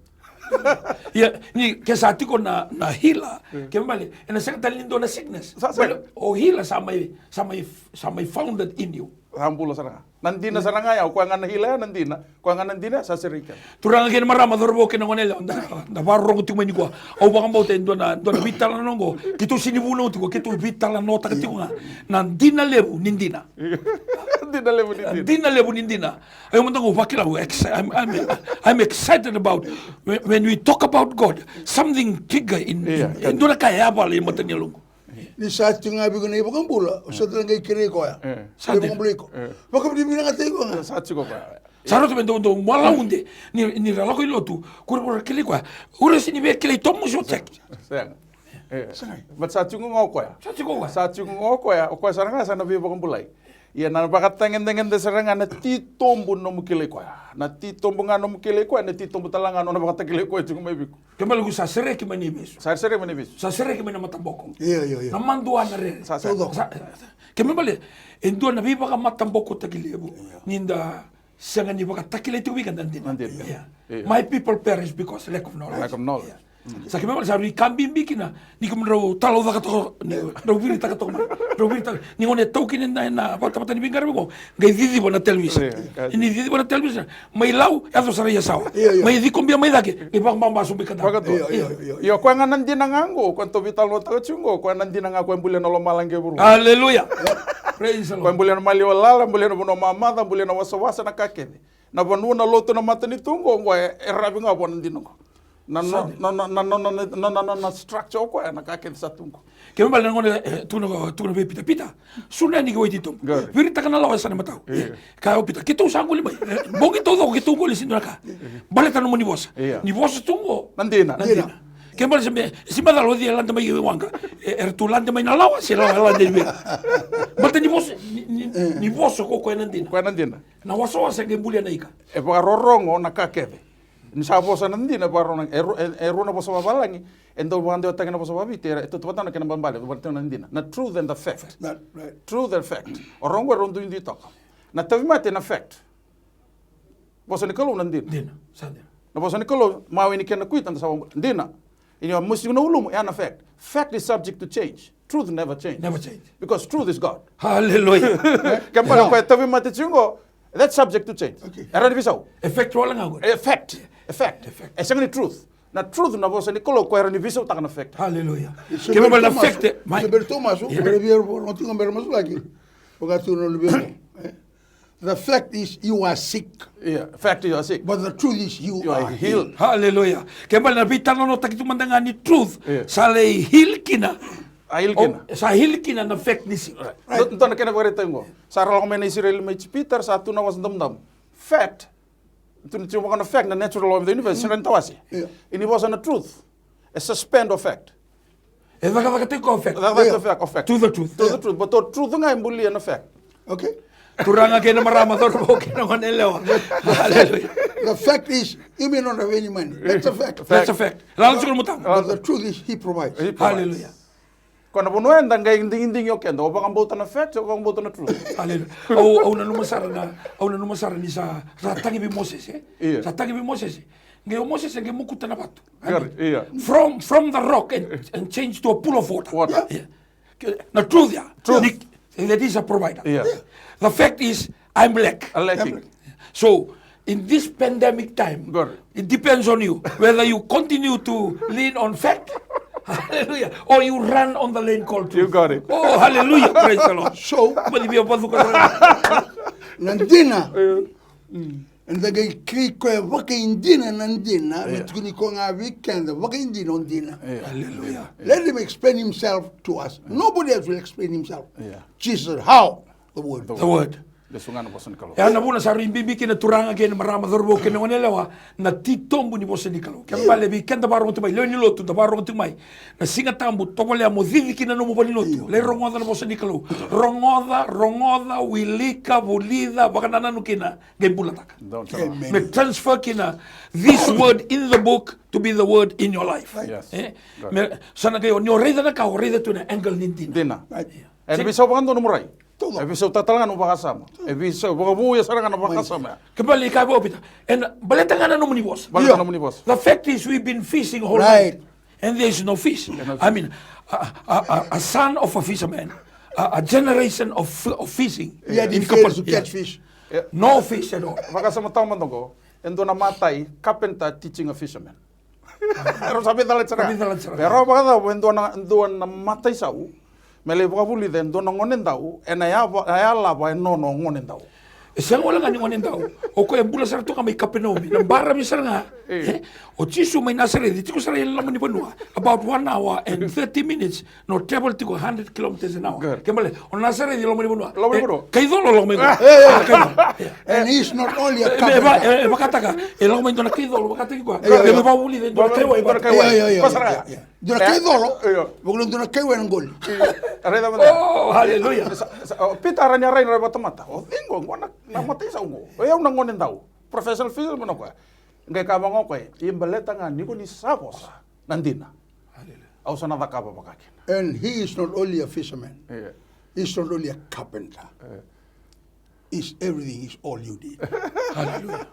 Ia, ni ke sa tiko na, na hila, ke bale, e na sega tale ni dua na sickness. Sa sega. Bale, o hila sa mai, sa mai, sa mai founded in you. Sa bula sara ga. Na dina sara ga ya, o koya ga na hila ya, na dina, o koya ga na dina, sa sereki. Turaga kei na marama, cauravou kei na gone yalewa, da, da vakarorogo tiko mai nikua. Au vakabauta e dua na, dua na veitalanoa oqo, keitou sega ni vunau tiko, keitou veitalanoataka tiko ga. Na dina levu ni dina. Dina levu ni dina. Dina levu ni dina. Au mada ga au vakila, au exci-, I'm, I'm, I'm excited about when, when we talk about God, something trigger in, in, e dua na ka e yavala e mata ni yaloqu. Ni sa tiko ga vei iko na iVakabula, o sa tale qai kerei koya. Sa dina. Vakabula iko. Vakabula iko ga. Sa tiko koya. Sa rauta me dau, dau malaude ni, ni ra lako i lotu, kura kura kerei koya. Ura sega ni via kilai tomusi o cek. Sega. But sa tiko ga o koya. Sa tiko ga. Sa tiko ga o koya, o koya sara ga sa na veivakabulai. Ia na vakatagedegede sara ga na titobu nomu kilai koya. Na titobu ga nomu kilai koya, na titobu tale ga nona vakatakilai koya tiko mai vei iko. Ke bale qu sa sereki mai na ivesu. Sa sereki mai na ivesu. Sa sereki mai na mataboko. Io, io, io. Na madua, na rere. Sa, sa. Ke bale, e dua na veivakamatabokotaki levu. Io. Ni da sega ni vakatakilai tiko vei keda na dina. Na dina. Io. My people perish because lack of knowledge. Lack of knowledge. Io. Sa ke bale sa rui ka bibi kina, ni kemudrau talaucaka toka, ni drau viritaka toka mai. Drau viritaka. Ni gone tau kina na, na vatavata ni veiqaravi qo. Qai ciciva na televisa. Ni ciciva na televisa. Mai Lau, yaco sara i Yasawa. Io, io. Mai Cikobia mai cake, qai vakababa sobu i Kadavu. Io, io, io. Io, koya ga na dina ga qo, koya tou veitalanoataka tiko qo, koya na dina ga koya bulia na lomalagi e vuru. Hallelujah. Praise the Lord. Koya bulia na maliwa lala, bulia na vanua mamaca, bulia na wasawasa, na ka kece. Na vanua, na lotu, na matanitu qo, qo e, e ravi ga vua na dina qo. Na no, na no, na no, na no, na no, na structure o koya, na ka kece sa tu qo. Ke bale na gone, e, tukuna, tukuna vei Pita, Pita, suna yani ki wai titobu. Viritaka na lawa e sa na matau. Kaya o Pita, keitou sa qoli mai. E, bogi taucoko keitou qoli sega ni dua na ka. Baleta na nomuni vosa. Ni vosa tu qo. Na dina. Na dina. Ke bale se me, se macala o cei e lade mai waqa. E, era tu lade mai na lawa, se lawa e lade mai. Baleta ni vosa, ni, ni, ni vosa ko koya na dina. Koya na dina. Na wasawasa e qai bulia na ika. E vakarorogo na ka kece. Ni sa vosa na dina, e vakarorogo na, e ru-, e, e rua na vosa vavalagi, e dau vakadewataki na vosa vaviti, e, e tautauvata na kena balebale, vakatau na dina. Na truth and the fact. Truth and fact. O rau qo e rau duidui toka. Na tauvimate na fact. Vosa ni Kalou na dina. Dina, sa dina. Na vosa ni Kalou, mawe ni kena kuita, na sa dina. Ia, musuki na ulumu, e a na fact. Fact is subject to change. Truth never change. Never change. Because truth is God. Hallelujah. Ke bale koya e tauvimate tiko qo, that's subject to change. Okay. E rawa ni veisau. E fact wale ga qo. E fact. E fact. E fact. E sega ni truth. Na truth na vosa ni Kalou koya e rawa ni veisautaka na fact. Hallelujah. Ke bale na fact, mai. Beri tomasu, beri via ro tiko beri masulaki. Vakatu na luvena. The fact is you are sick. Yeah, fact you are sick. But the truth is you are healed. Hallelujah. Ke bale na veitalanoataki tu mada ga ni truth. Sa lai heal kina. A heal kina. Sa heal kina na fact ni sick. Right. Dua na kena vakaraitaki qo. Sa ra lako mai na Isireli mai Ijipita, sa tu na Wasa Damudamu. Fact. Tu na tiko vaka na fact, na natural law of the universe, sega ni tawase. Ia ni vosa na truth. E suspend o fact. E cakacakataki koya o fact. Cakacakataki o fact, o fact. To the truth. To the truth. But o truth ga e bulia na fact. Okay. Turaga kei na marama, cauravou kei na gone yalewa. Hallelujah. The fact is, you may not have any money. That's a fact. That's a fact. Lala tiko na mutama. But the truth is, he provides. He provides. Hallelujah. Ko na vanua eda qai digidigi o keda, o vakabauta na fact, o vakabauta na truth. Hallelujah. Au, au nanuma sara na, au nanuma sara ni sa, sa tagi vei Mosese, e? Sa tagi vei Mosese. Qai o Mosese qai mokuta na vatu. From, from the rock and, and change to a pool of water. Water. Yeah. Na truth ya. Truth. Ni, that is a provider. Yeah. The fact is, I'm lack. I'm lacking. So, in this pandemic time, it depends on you whether you continue to lean on fact, hallelujah, or you run on the lane called truth. You got it. Oh, hallelujah, praise the Lord. So, mani via vacuka na dina. Eda qai kei koya vakaidina na dina, me tukuni koya ga vei keda vakaidina o dina. Hallelujah. Let him explain himself to us. Nobody else will explain himself. Jesus said, how? The word. The word. Lesu ga na vosa ni Kalou. E a na vuna sa rui bibi kina, turaga kei na marama, cauravou kei na gone yalewa, na titobu ni vosa ni Kalou. Kena ibalebale vei keda vakarorogo tiko mai, lewe ni lotu da vakarorogo tiko mai. Na Siga Tabu, tovolea mo cici kina nomu valenilotu. Lai rogoca na vosa ni Kalou. Rogoca, rogoca, wilika, vulica, vakanananu kina. Qai bulataka. Me transfer kina this word in the book to be the word in your life. Sa na qai o ni o raica na ka, o raica tu na angle ni dina. Dina. Ena veisau vakadua nomu rai. E veisautaka tale ga na vakasama. E veisau, vakavouya sara ga na vakasama ya. Ke balei ka vou, Pita? Ena baleta ga na nomuni vosa. Baleta na nomuni vosa. The fact is, we've been fishing whole night. And there is no fish. I mean, a, a, a, a son of a fisherman, a, a generation of, of fishing. Yeah, he fails to catch fish. No fish at all. Vakasama tau mada qo, e dua na matai, carpenter teaching a fisherman. Rau sa veicalati sara. Veicalati sara. Rau vakacava e dua na, dua na matai sau me lai vakavulica e dua na gonedau ena yava, yalava e nona o gonedau. E sega wale ga ni gonedau. O koya e bula sara tu ga mai Kapenaumi, na baravi sara ga. E, o Jisu mai Nasareci, tiko sara e loma ni vanua. About one hour and thirty minutes, no travel tiko hundred kilometers an hour. Ke balei, o Nasareci e loma ni vanua. Loma ni vanua. Kaicolo loma ni vanua. And he's not only a carpenter. E vakataka, e lako mai dua na kaicolo, vakataki koya. E me vakavulica e dua na kaiwai. Dua na kaicolo. Vakula dua na kaiwai na qoli. Raica mada. Oh, hallelujah. Pita a rai ni a rai na rai vakatamata. O cei qo, qo na matai sau qo. O yau na gonedau. Professional fisherman o koya. Qai kaya vaqo o koya, ia baleta ga ni ko ni sa vosa na dina, au sa na cakava vakakina. And he is not only a fisherman. He is not only a carpenter. Is everything, is all you need. Hallelujah.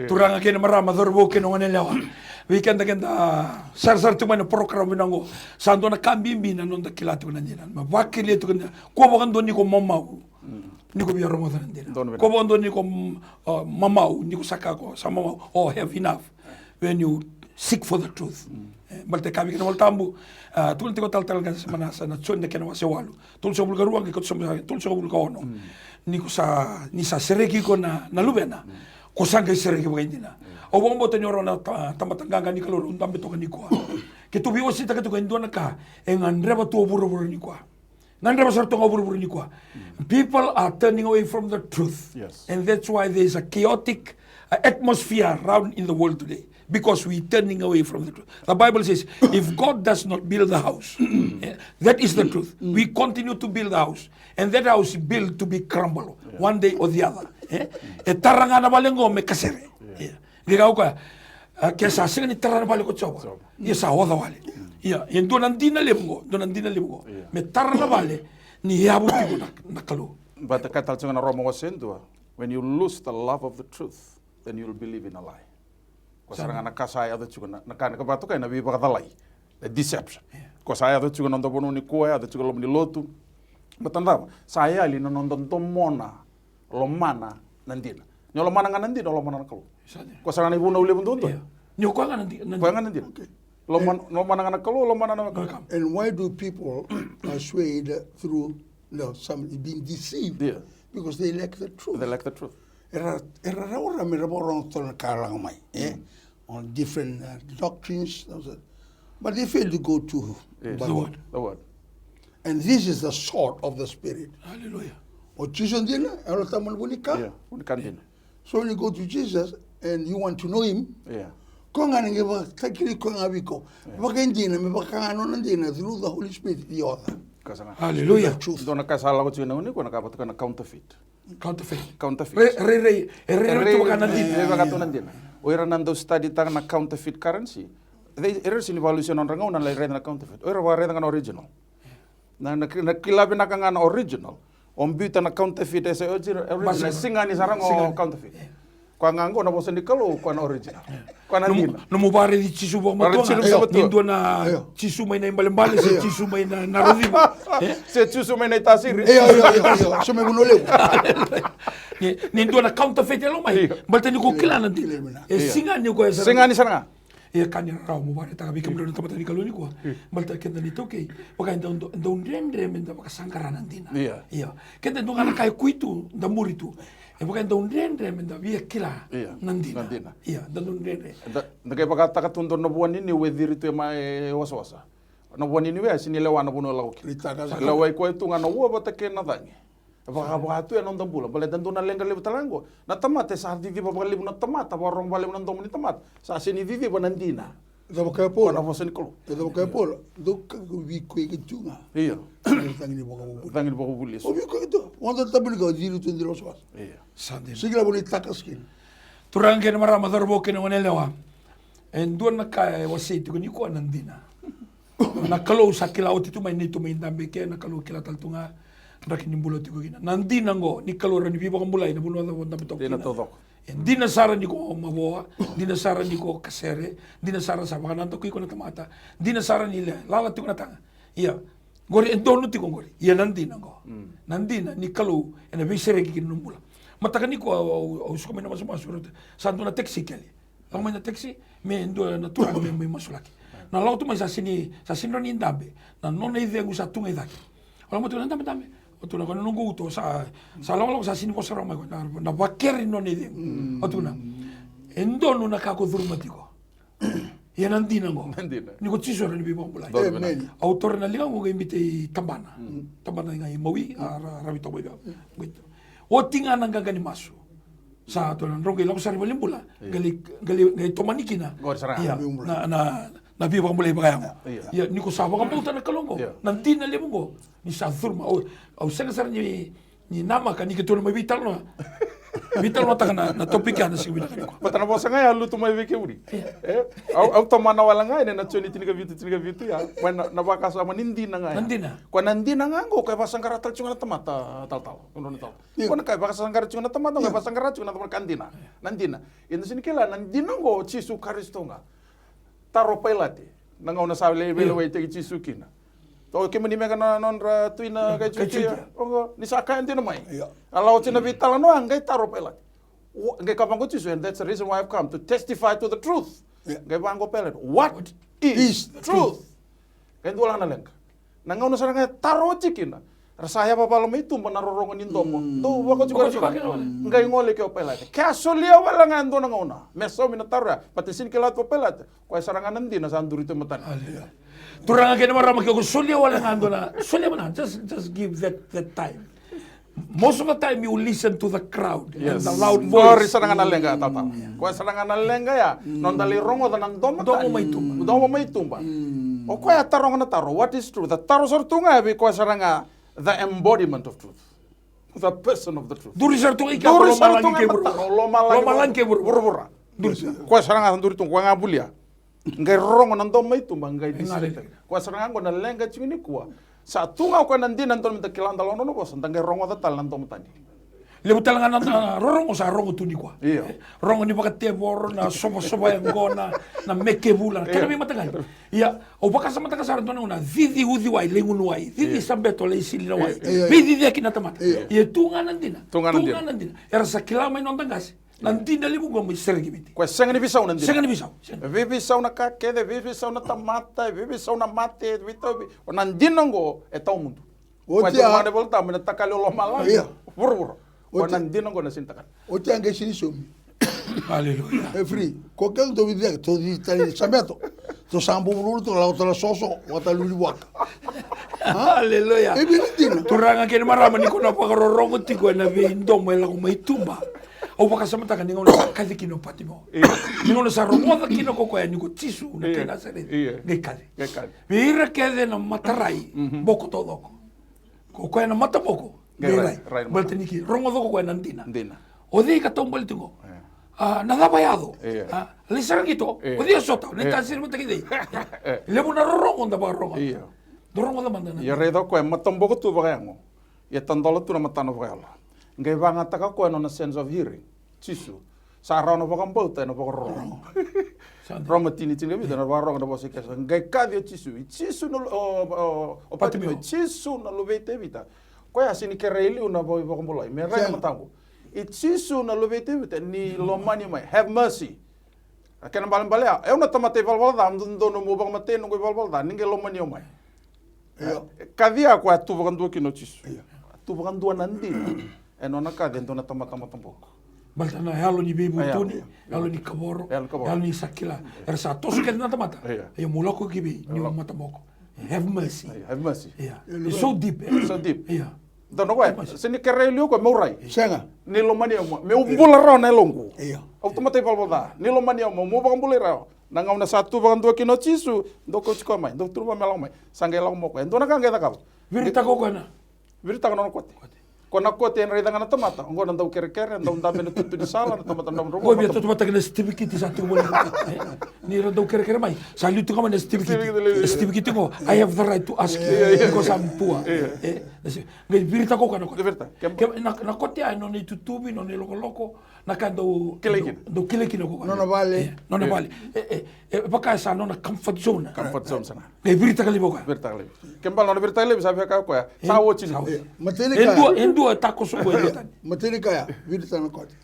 Turaga kei na marama, cauravou kei na goneyalewa, vei keda keda sarasara tiko mai na program vinaka oqo, sa dua na ka bibi na noda kila tiko na dina. Me vakelia tiko na dina. Kua vakadua ni ko mamau ni ko via rogoca na dina. Kua vakadua ni ko mamau ni ko sa kaya ko sa mamau. Oh, have enough. When you seek for the truth. E, baleta e kaya vei keda na iVolatabu, a, tukuna tiko talatala ga sa mana sa na Joni na kena wase walu, tolusagavulu ka rua qai ka tolusagavulu ka ono. Ni ko sa, ni sa sereki iko na, na luvena, ko sa qai sereki vakaidina. Au vakabauta ni o rau na tamata qaqa ni Kalou, rau dabe toka nikua. Keitou veiwaseitaka tiko e dua na ka e gadreva tu o vuravura nikua. Gadreva sara toka o vuravura nikua. People are turning away from the truth. And that's why there is a chaotic, uh, atmosphere around in the world today. Because we turning away from the truth. The Bible says, if God does not build the house, eh, that is the truth. We continue to build the house. And that house built to be crumble one day or the other. Eh? E tara ga na vale qo me kasere. Eh. Qai kaya o koya, a, ke sa sega ni tara na vale ko Jiova, ia sa oca wale. Ia, e dua na dina levu qo, dua na dina levu qo. Me tara na vale ni yavu tiko na, na Kalou. Baleta e kaya tale tiko na Roma wase dua, when you lose the love of the truth, then you will believe in a lie. Ko sara ga na ka sa yaco tiko na, na ka, na ka vakatokai na veivakacalai, the deception. Ko sa yaco tiko na noda vanua nikua, yaco tiko loma ni lotu. Baleta na cava? Sa yali na noda domona lomana na dina. Ni o lomana ga na dina, o lomana na Kalou. Ko sara ga na ivunau levu duadua. Ni o koya ga na dina. Koya ga na dina. Lomana, lomana ga na Kalou, lomana na wekaqu. And why do people are swayed through, no, some being deceived? Because they lack the truth. They lack the truth. Era, era rawa me ra vakarorogo tale na ka laga mai, eh? On different, uh, doctrines, but they fail to go to the word. And this is the sword of the Spirit. Hallelujah. O Jisu dina, e ola tama na vunika. Vunika dina. So when you go to Jesus and you want to know him, ko ga na qai vakatakili ko ga vei iko. Vakaidina, me vaka ga nona dina through the Holy Spirit, the author. Hallelujah. Dua na ka sa lako tiko na gauna nikua na ka vata na counterfeit. Counterfeit. Counterfeit. Rairai, e rairai tu vaka na dina. E rairai vaka tu na dina. O ira na dau study taka na counterfeit currency. Era sega ni valusia nodra gauna lai raica na counterfeit. O ira vakaraica ga na original. Na, na, na kila vinaka ga na original. O biuta na counterfeit e se original, e sega ni sara ga o counterfeit. Koya ga qo na vosa ni Kalou, koya na original. Koya na dina. Nomu vakaraici Jisu vakamatua ga. Ni dua na Jisu mai na ibalebale, se Jisu mai na, na rociva. Se Jisu mai na itasiri. Io, io, io, io. So mai vanua levu. Ni, ni dua na counterfeit e lako mai. Baleta ni ko kila na dina. E sega ni ko e sara. Sega ni sara ga. Ia ka ni rarawa mo vakaraitaka vei kemudou na tamata ni Kalou nikua. Baleta keda na iTaukei, vaka e dau, dau dredre me da vakasaqara na dina. Ia. Keda e dua ga na ka e kui tu, da muri tu. E vaka e dau dredre me da via kila na dina. Ia, da dau dredre. Da qai vakataka tu dua na vua ni niu e ciri tu e ma e wasawasa. Na vua ni niu e sega ni lewa na vanua e lako kina. Lewai koya tu ga na ua vata kei na cagi. Vakavaka tu e noda bula, baleta dua na leqa levu tale ga qo. Na tamata e sa ciciva vakalevu na tamata, vakarorogo vakalevu na domo ni tamata. Sa sega ni ciciva na dina. E cava kaya Paula? Na vosa ni Kalou. E cava kaya Paula? Dou kakua ni vikoya tu ga. Io. Cagi ni vakavuvuli. Cagi ni vakavuvuli. O vikoya tu. Oda tabu ni ka ciri tu dina wasawasa. Io. Sa dina. Sega ni lavo ni taka skin. Turaga kei na marama, cauravou kei na goneyalewa. E dua na ka e wasei tiko nikua na dina. Na Kalou sa kila oti tu mai, ni tu mai dabe ke, na Kalou kila tale tu ga. draki ni bula tiko kina. Na dina oqo ni Kalou rawa ni veivakabulai na vanua cava o dabe toka kina. Dina taucoko. E dina sara ni ko mavoa, dina sara ni ko kasere, dina sara sa vakanadaku iko na tamata, dina sara ni le lala tiko na taga. Ia, qori e donu tiko qori. Ia na dina oqo. Na dina ni Kalou ena veisereki kina nomu bula. Mataka nikua au, au, au suka mai na masumasu, rauta, sa dua na taxi kele. Lako mai na taxi, me dua na turaga me mai masulaki. Na lako tu mai sa sini, sa sini rawa ni dabe. Na nona icegu sa tu ga i cake. Au lako mai tu na dabe, dabe. Au tukuna, ko na noqu uto sa, sa lakolako sa sini vosa rawa mai ko na, na vakere ni nona icegu. Au tukuna, e donu na ka ko curuma tiko. Ia na dina oqo. Na dina. Ni ko Jisu rawa ni veivakabulai. Donu. Amen. Au taura na ligamu qai biuta i tabana. Tabana ga i Maui, a ra, ravi toka mai vei au. Oti ga na qaqa ni masu. Sa tu na drau qai lako sara i valenibula. Qai lai, qai lai, qai tomani kina. Qori sara. Ia, na, na, na veivakabulai vakayago. Ia. Ia, ni ko sa vakabauta na Kalou oqo. Ia. Na dina levu oqo. Ni sa curuma. Au, au sega sara ni, ni namaka ni keitou na mai veitalanoa. Veitalanoataka na, na topic ya na siga vinaka nikua. Baleta na vosa ga ya lutu mai vei kemuni. Ia. E? Au, au tomana wale ga ena Joni tinikavitu, tinikavitu ya. Mai na, na vakasama ni dina ga ya. Na dina. Koya na dina ga oqo, koya e vakasaqara tale tiko ga na tamata, talatala. Io. Ko na ka e vakasaqara tiko na tamata, ko e vakasaqara tiko na tamata, ka dina. Na dina. Ia na sini kila na dina oqo o Jisu Karisito ga. Taro o Pailate. Na gauna sa veilewaitaki Jisu kina. O kemuni meka na nodra tui na kai Jutia. Oqo, ni sa kaya dina mai. Io. A lako oti na veitalanoa, qai taro o Pailate. Qai kaya vaqo o Jisu, and that's the reason why I've come to testify to the truth. Io. Qai vaqo o Pailate, what is truth? Qai dua la na leqa. Na gauna sara ga e taro oti kina, ra sa yavavala mai tuba na rorogo ni domo. Dou vakauci koya. Qai gole ke o Pailate. Ke a solia wale ga e dua na gauna me saumi na taro ya, baleta ni sini kila tu o Pailate, koya sara ga na dina sa duri tu e matana. Aleluya. Turaga kei na marama, ke ko solia wale ga e dua na, solia wale ga, just, just give that, that time. Most of the time you listen to the crowd and the loud voice. Qori sara ga na leqa, tata. Koya sara ga na leqa ya. Noda lai rogoca na domo tani. Domo mai tuba. Domo mai tuba. O koya e taroga na taro, what is truth? The taro sara tu ga vei koya sara ga, the embodiment of truth. The person of the truth. Duri sara tu ga i ke, duri sara tu ga i ke, lomalagi kei vuravura. Vuravura. Duri sara. Koya sara ga duri tu, koya ga bulia. Qai rorogo na domo mai tuba, qai disi. Koya sara ga oqo na leqa tiko nikua. Sa tu ga o koya na dina, dodonu meda kila, da lako nona vosa, da qai rogoca tale na domo tani. Levu tale ga na, na rorogo sa rogo tu nikua. Io. E, rogo ni vakatevoro, na sovasova yaqona, na meke vula, na kena veimataqali. Ia, au vakasamataka sara dua na gauna, cici uciwai, lai gunu wai, cici sabeto, lai sili na wai. Io, io. Veiciciyaki na tamata. Io. Ia tu ga na dina. Tu ga na dina. Era sa kila mai noda qase. Na dina levu oqo mai sereki Viti. Koya sega ni veisau na dina. Sega ni veisau, sega. E veiveisau na ka kece, e veiveisau na tamata, e veiveisau na mate, e veitau, vei, o na dina oqo e tawamudu. Oti ya. Koya e tukuna na iVolatabu, me na takali o lomalagi. Ia. Vuravura. Oti. O na dina oqo na sini takali. Oti ya qai sini saumi. Aleluya. E free. Ko kece tou vici cake, tou vici tale sabeto. Tou sa buvululu, tou lako tale soso, vata luli vaka. Aleluya. E vei na dina. Turaga kei na marama, ni ko na vakarorogo tiko ena veidomo e lako mai tuba. Au vakasamataka ni gauna sa kaci kina o Patimeo. Io. Ni gauna sa rogoca kina ko koya ni ko Jisu na kai Nasareci. Io. Qai kaci. Qai kaci. Vei ira kece na matarai, boko taucoko. Ko koya na mataboko. Qai rai, rai. Baleta ni ki rogoca ko koya na dina. Dina. O cei ka taubale tiko? Io. A, na cava e yaco? Io. A, lai sara qito. Io. O cei e sota? Io. Lai tasiri vata kei cei? Io. Levu na rorogo da vakarorogo. Io. Da rogoca mada na. Ia raica o koya e mataboko tu vakayago. Ia tadola tu na matana vakayalo. Qai vagataka o koya na nona sense of hearing. Jisu. Sa rawa na vakabauta ena vakarorogo. Sa dina. Roma tini, tinikavitu, na vakarorogo na vosa i Karisito. Qai kaci o Jisu. I Jisu na lu-, o, o, o Patimeo. Patimeo. Jisu na luve i Tevita. Koya sini kerea e liu na vo-, vakabulai. Me rai na mataqu. I Jisu na luve i Tevita, ni lomani mai. Have mercy. A kena balebale ya, au na tamata ivalavala ca, dodonu meu vakamatei noqu ivalavala ca, ni qai lomani au mai. Io. Kaci ya koya tu vakadua kina o Jisu. Io. Tu vakadua na dina. E nona kaci e dua na tamata mataboko. Baleta na yalo ni veivutuni, io, io, yalo ni kavoro, yalo ni kavoro, yalo ni sa kila. Era sa toso kece na tamata. Io. Io, mo lako ki vei, ni mataboko. Have mercy. Io, have mercy. Io. It's so deep, eh? So deep. Io. Donu koya, se ni kerea e liu koya meu rai. Sega. Ni lomani au mai. Meu bula rawa na yaloqu. Io. Au tamata ivalavala ca. Ni lomani au mai, meu vakabulai rawa. Na gauna sa tu vakadua kina o Jisu, dou kauti koya mai, dou turuva me lako mai. Sa qai lako mai o koya. E dua na ka qai cakava. Viritaka o koya na. Viritaka na nona kote. Kote. Ko na kote e raica ga na tamata, oqo na dau kerekere, dau dabe na tutu ni sala, na tamata dravudravua. Ko via tautauvata kei na sitivikiti sa tiko voli. E, ni ra dau kerekere mai, sa liu tu ga mai na sitivikiti. Sitivikiti levu. Sitivikiti qo, I have the right to ask you, because I'm poor. E, na si-, qai viritaka o koya na kote. Viritaka. Ke, na, na kote ya e nona itutuvi, nona ilokoloko, na ka dau kilai kina. Dau kilai kina o koya. Nona vale. E, nona vale. E, e, e, vaka sa nona comfort zone. Comfort zone sara ga. Qai viritaka laivi o koya. Viritaka laivi. Ke bale nona viritaka laivi, sa via kaya o koya, sa oti ni. Sa oti. E, matai ni ka. E dua, e dua e takoso qo e dua tani. Matai ni ka ya, viritaka na kote.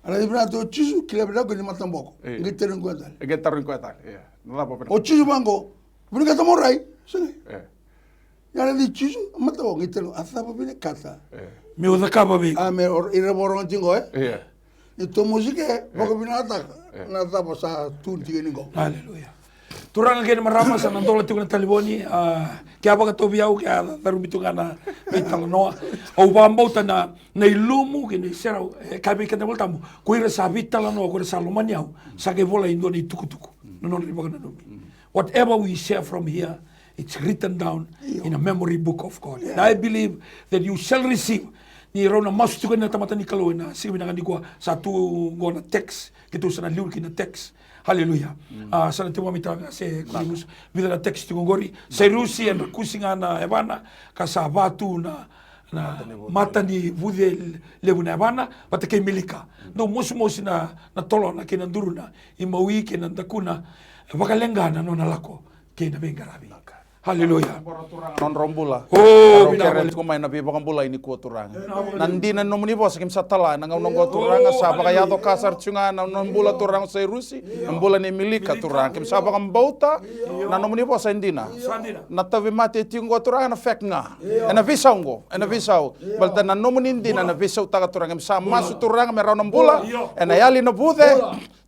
A na vinaka tu o Jisu, kila vinaka ni mataboko. E. Qai tarogi koya tale. E qai tarogi koya tale. E. Na cava o vinakata? O Jisu vaqo, vinakata mo rai. Sega. E. Ia na cei Jisu, a mataboko qai tarogi, a cava vinakata? E. Meu cakava vei iko. A me o, ira vakarogo tiko, e? Ia. Ni tomosi ke, vakavinakataka na cava sa tu tiko ni qo. Aleluya. Turaga kei na marama, sa na dola tiko na talevoni, a, ke a vakatauvi au, ke a carubi tu ga na veitalanoa. Au vakabauta na, na ilumu kei na iserau, e, ka vei keda Volatabu, ko ira sa veitalanoa, ko ira sa lomani au, sa qai volai e dua na itukutuku. Na nodra ivakananumi. Whatever we share from here, it's written down in a memory book of God. And I believe that you shall receive. Ni rau na masu tiko na tamata ni Kalou ena siga vinaka nikua, sa tu qo na text, keitou sa na liu kina text. Hallelujah. A, sa na tevamita ga se Kulivusa, vica na text tiko qori. Sairusi, e drakusi ga na yavana, ka sa vatu na, na mata ni vuce levu na yavana, vata kei Milika. Dau mosimosi na, na tolona kei na duruna, imawi kei na dakuna, vakaleqa na nona lako kei na veiqaravi. Hallelujah. Nodra bula. O, vinaka vakalevu. Tiko mai na veivakabulai nikua Turaga. Na dina ni nomuni vosa keimami sa tala ena gauna oqo Turaga, sa vakayaco ka sara tiko ga na nona bula Turaga o Sairusi, na bula nei Milika Turaga. Keimami sa vakabauta na nomuni vosa e dina. Na tauvimate e tiko oqo Turaga ena fake ga. Ena veisau oqo, ena veisau. Baleta na nomuni dina ena veisautaka Turaga. Keimami sa masu Turaga me rawa na bula, ena yali na vuce.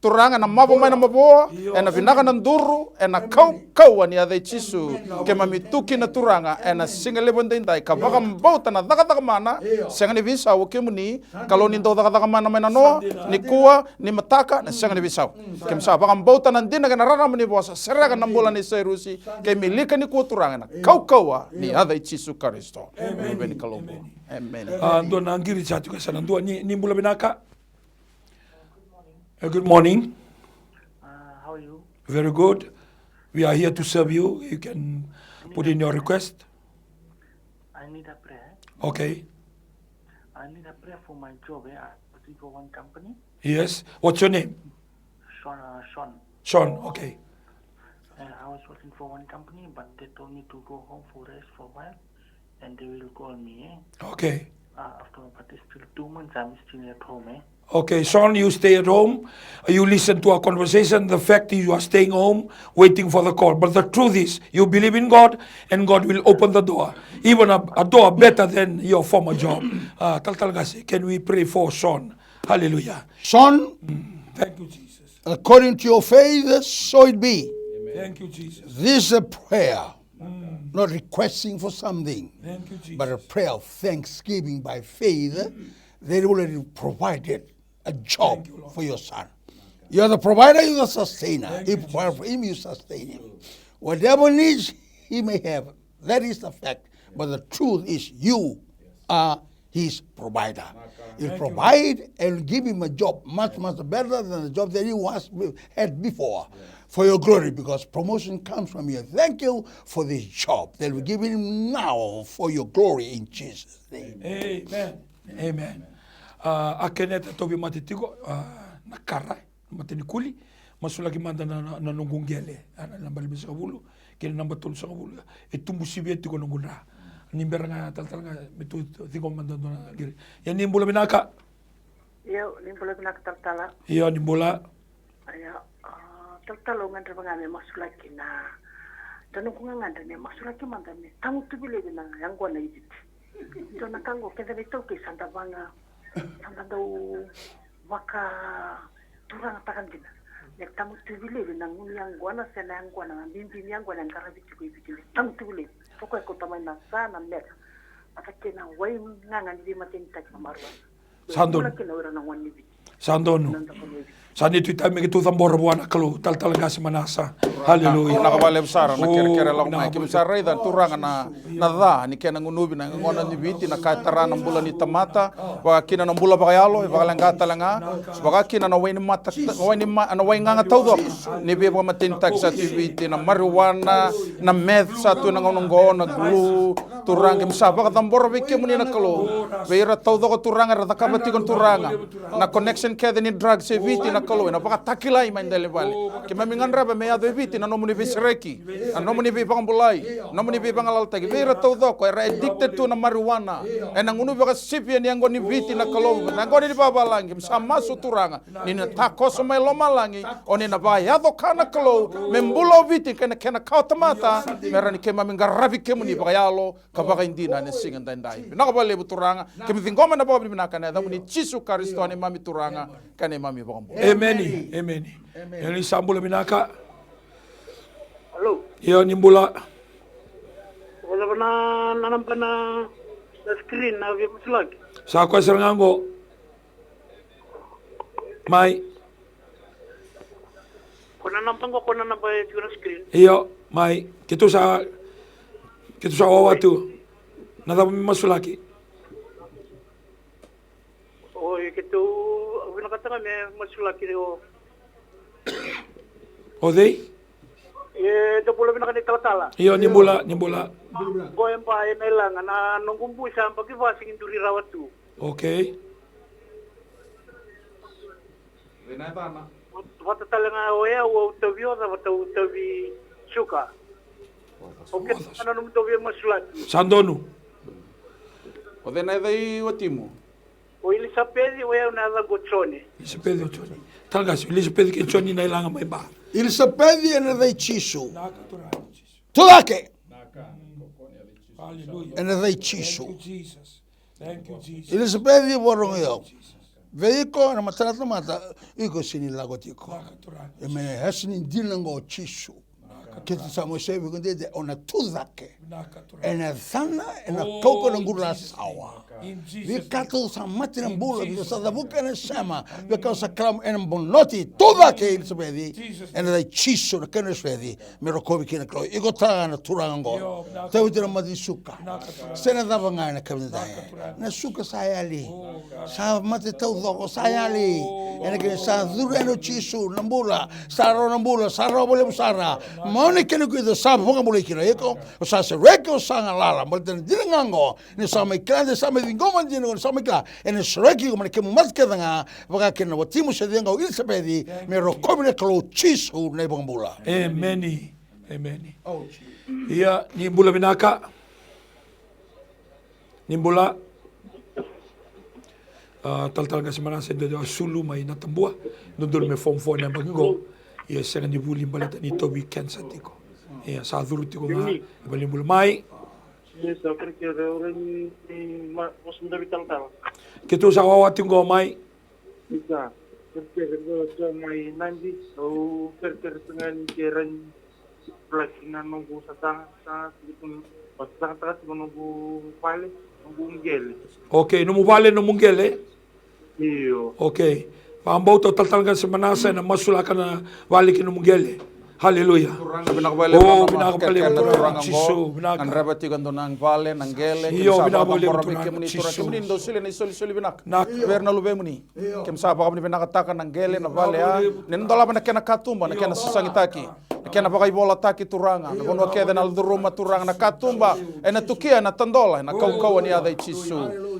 Turaga, ena mavo mai na mavoa, ena vinaka na duru, ena kaukauwa ni yaca i Jisu. Keimami tu kina Turaga ena siga levu edaidai ka vakabauta na cakacaka mana, sega ni veisau o kemuni, Kalou ni dau cakacaka mana mai na noa, nikua, ni mataka, na sega ni veisau. Keimami sa vakabauta na dina kei na rarama ni vosa, sereka na bula nei Sairusi kei Milika nikua Turaga, ena kaukauwa ni yaca i Jisu Karisito. Emeni. Emeni Kalou. Emeni. A, dua na qiri sa tiko, sa na dua ni, ni bula vinaka. Uh, good morning. Uh, how are you? Very good. We are here to serve you. You can put in your request. I need a prayer. Okay. I need a prayer for my job, eh? I working for one company. Yes. What's your name? Sean, uh, Sean. Sean, okay. Uh, I was working for one company, but they told me to go home for rest for a while, and they will call me, eh? Okay. Uh, after, but it's still two months, I'm still at home, eh? Okay, Sean, you stay at home. You listen to our conversation. The fact is, you are staying home, waiting for the call. But the truth is, you believe in God, and God will open the door, even a, a door better than your former job. Uh, talatala qase, can we pray for Sean? Hallelujah. Sean, thank you, Jesus. According to your faith, so it be. Amen. Thank you, Jesus. This is a prayer, not requesting for something, but a prayer of thanksgiving by faith that He already provided a job for your son. You are the provider, you are the sustainer. If you provide for him, you sustain him. Whatever needs he may have, that is the fact. But the truth is, you are his provider. You'll provide and give him a job much, much better than the job that he was had before. For your glory, because promotion comes from you. Thank you for this job that we give him now for your glory in Jesus' name. Amen. Amen. A, a keneta tauvi mate tiko, a, na kara, mate ni kuli, masulaki mada na, na, na noqu qele, a, na naba limasagavulu kei na naba tolusagavulu. E tubu sivia tiko noqu dra. Ni bera ga talatala ga me tu, tu, tiko mada dua na qele. Ia ni bula vinaka. Io, ni bula vinaka talatala. Io, ni bula. Io, a, talatala au gadreva ga me masulaki na, da noqu gagadre me masulaki mada me tagutuvi laivi na yaqona i Viti. Dua na ka qo, keda na iTaukei sa da vaga, sa da dau vakaturagataka dina. Me tagutuvi laivi na gunu yaqona se na yaqona, na bibi ni yaqona e qaravi tiko i Viti. Me tagutuvi laivi. Toka e kauta mai na sa, na mera. Vata kei na wai gaga ni veimatenitaki na marua. Sa donu. Kei na o ira na gone ni Viti. Sa donu. Sa ni tu i tavi me keitou cabora vua na Kalou, Talatala Qase Manasa. Haleluya. Vinaka vakalevu sara na kerekere lako mai. Keimami sa raica, Turaga, na, na ca ni kena gunuvi na yagona ni Viti, na ka e tara na bula ni tamata, vaka kina na bula vakayalo, e vakaleqa tale ga, vaka kina na wai ni mata, wai ni ma-, na waigaga taucoko ni veivakamatenitaki sa tu i Viti, na marijuana, na meth sa tu na gauna oqo, na glue, Turaga, keimami sa vakacabora vei kemuni na Kalou. Vei ira taucoko, Turaga, era cakava tiko, Turaga, na connection kece ni drugs e Viti na Kalou, ena vakatakilai mai dela ni vale. Keimami gadreva me yaco e Viti na nomuni veisereki, na nomuni veivakabulai, na nomuni veivagalalataki. Vei ira taucoko era addicted tu na marijuana, ena gunuvi vakasivia ni yaqona ni Viti na Kalou, na yaqona ni vavalagi, keimami sa masu, Turaga, ni na takoso mai lomalagi, o ni na vakayaco ka na Kalou, me bula o Viti kei na kena kawa tamata, me rawa ni keimami qaravi kemuni vakayalo ka vakaidina ena siga edaidai. Vinaka vakalevu, Turaga. Keimami ciqoma na vakavinavinaka ena yacamuni Jisu Karisito, na neimami Turaga ka neimami iVakabula. Emeni. Emeni. Emeni. Ni sa bula vinaka. Alo. Io, ni bula. Ko cava na, na naba na, na screen na via masulaki? Sa koya sara ga oqo. Mai. Ko na naba oqo, ko na naba e tiko na screen. Io, mai. Keitou sa, keitou sa wawa tu. Na cava me masulaki? Oi, keitou vinakata ga me masulaki o. O cei? E, dou bula vinaka ni talatala. Io, ni bula, ni bula. Ko e ba, e na ilaga na noqu bui sa baki va sigi duri rawa tu. Okay. Vata tale ga o yau, au tauvi oca, vata au tauvi suka. O keda na nomu tauvi masulaki. Sa donu. O cei na yaca i watimu? O Ilisapeci, o yau na yacaqu o Joni. Ilisapeci, o Joni. Talagasi, Ilisapeci kei Joni na ilaga mai ba. Ilisapeci ena yaca i Jisu. Tucake. Aleluya. Ena yaca i Jisu. Thank you, Jesus. Thank you, Jesus. Ilisapeci, vakarogo iko. Vei iko na matana tamata, iko sini lako tiko. Vinaka Turaga. E me yasa ni dina oqo o Jisu. Vinaka Turaga. Keitou sa mo sevi iko dede, o na tucake. Vinaka Turaga. Ena yacana, ena kaukaua na qurulasawa. In Jesus' name. Vei keitou sa mate na bula, vei keitou sa cavuka ena sema, vei keitou sa kalamu ena bonoti, tucake Ilisapeci. Ena yaca i Jisu na kena Ilisapeci. Me rokovi kina na Kalou. Iko talega na turaga oqo. Io, vinaka. Tauvi tu na mate ni suka. Vinaka, turaga. Se na cava ga ena kavida dai. Vinaka, turaga. Na suka sa yali. O, vinaka. Sa mate taucoko, sa yali. O, ena kena sa curu yani o Jisu, na bula. Sa rawa na bula, sa rawa vakalevu sara. Moni kena kuica sa vakabulai kina iko. O sa sereki, o sa galala. Baleta na dina ga oqo. Ni sa mai kila, ni sa mai ciqoma dina, ni sa mai kila. Ena sereki iko mai na kemu mate kece ga. Vaka kina na watimu se cegu o Ilisapeci, me rokovi na Kalou Jisu na iVakabula. Emeni. Emeni. Ia, ni bula vinaka. Ni bula. A, Talatala Qase Manasa e dua a sulu mai Natabua. Dodonu me form four na yabaki qo. Ia, sega ni vuli baleta ni tauvi kenisa tiko. Ia, sa curu tiko ga. Ia, ni bula mai. Keitou sa wawa tiko qo mai. Isa, kerekere dua tu mai Nadi, au kerekere sara ga ni ke rawa ni vukei na noqu sasaga, sasaga tiko, sasagataka tiko noqu vale, noqu qele. Okay, nomu vale, nomu qele? Io. Okay. Vakabauta o Talatala Qase Manasa ena masulaka na vale kei nomu qele. Haleluya. Turaga, vinaka vakalevu. O, vinaka vakalevu, Turaga. Jisu, vinaka. Gadreva tiko e dua na vale, na qele. Io, vinaka vakalevu, Turaga. Kemuni, Turaga, kemuni dau solia na isolisoli vinaka vei ira na luvemuni. Io. Keimami sa vakavinavinakataka na qele, na vale, a, ni na dolava na kena katuba, na kena sasagataki, na kena vakaivolataki, Turaga. Na vanua kece na curuma, Turaga, na katuba, ena tukia, ena tadola, ena kaukauwa ni yaca i Jisu.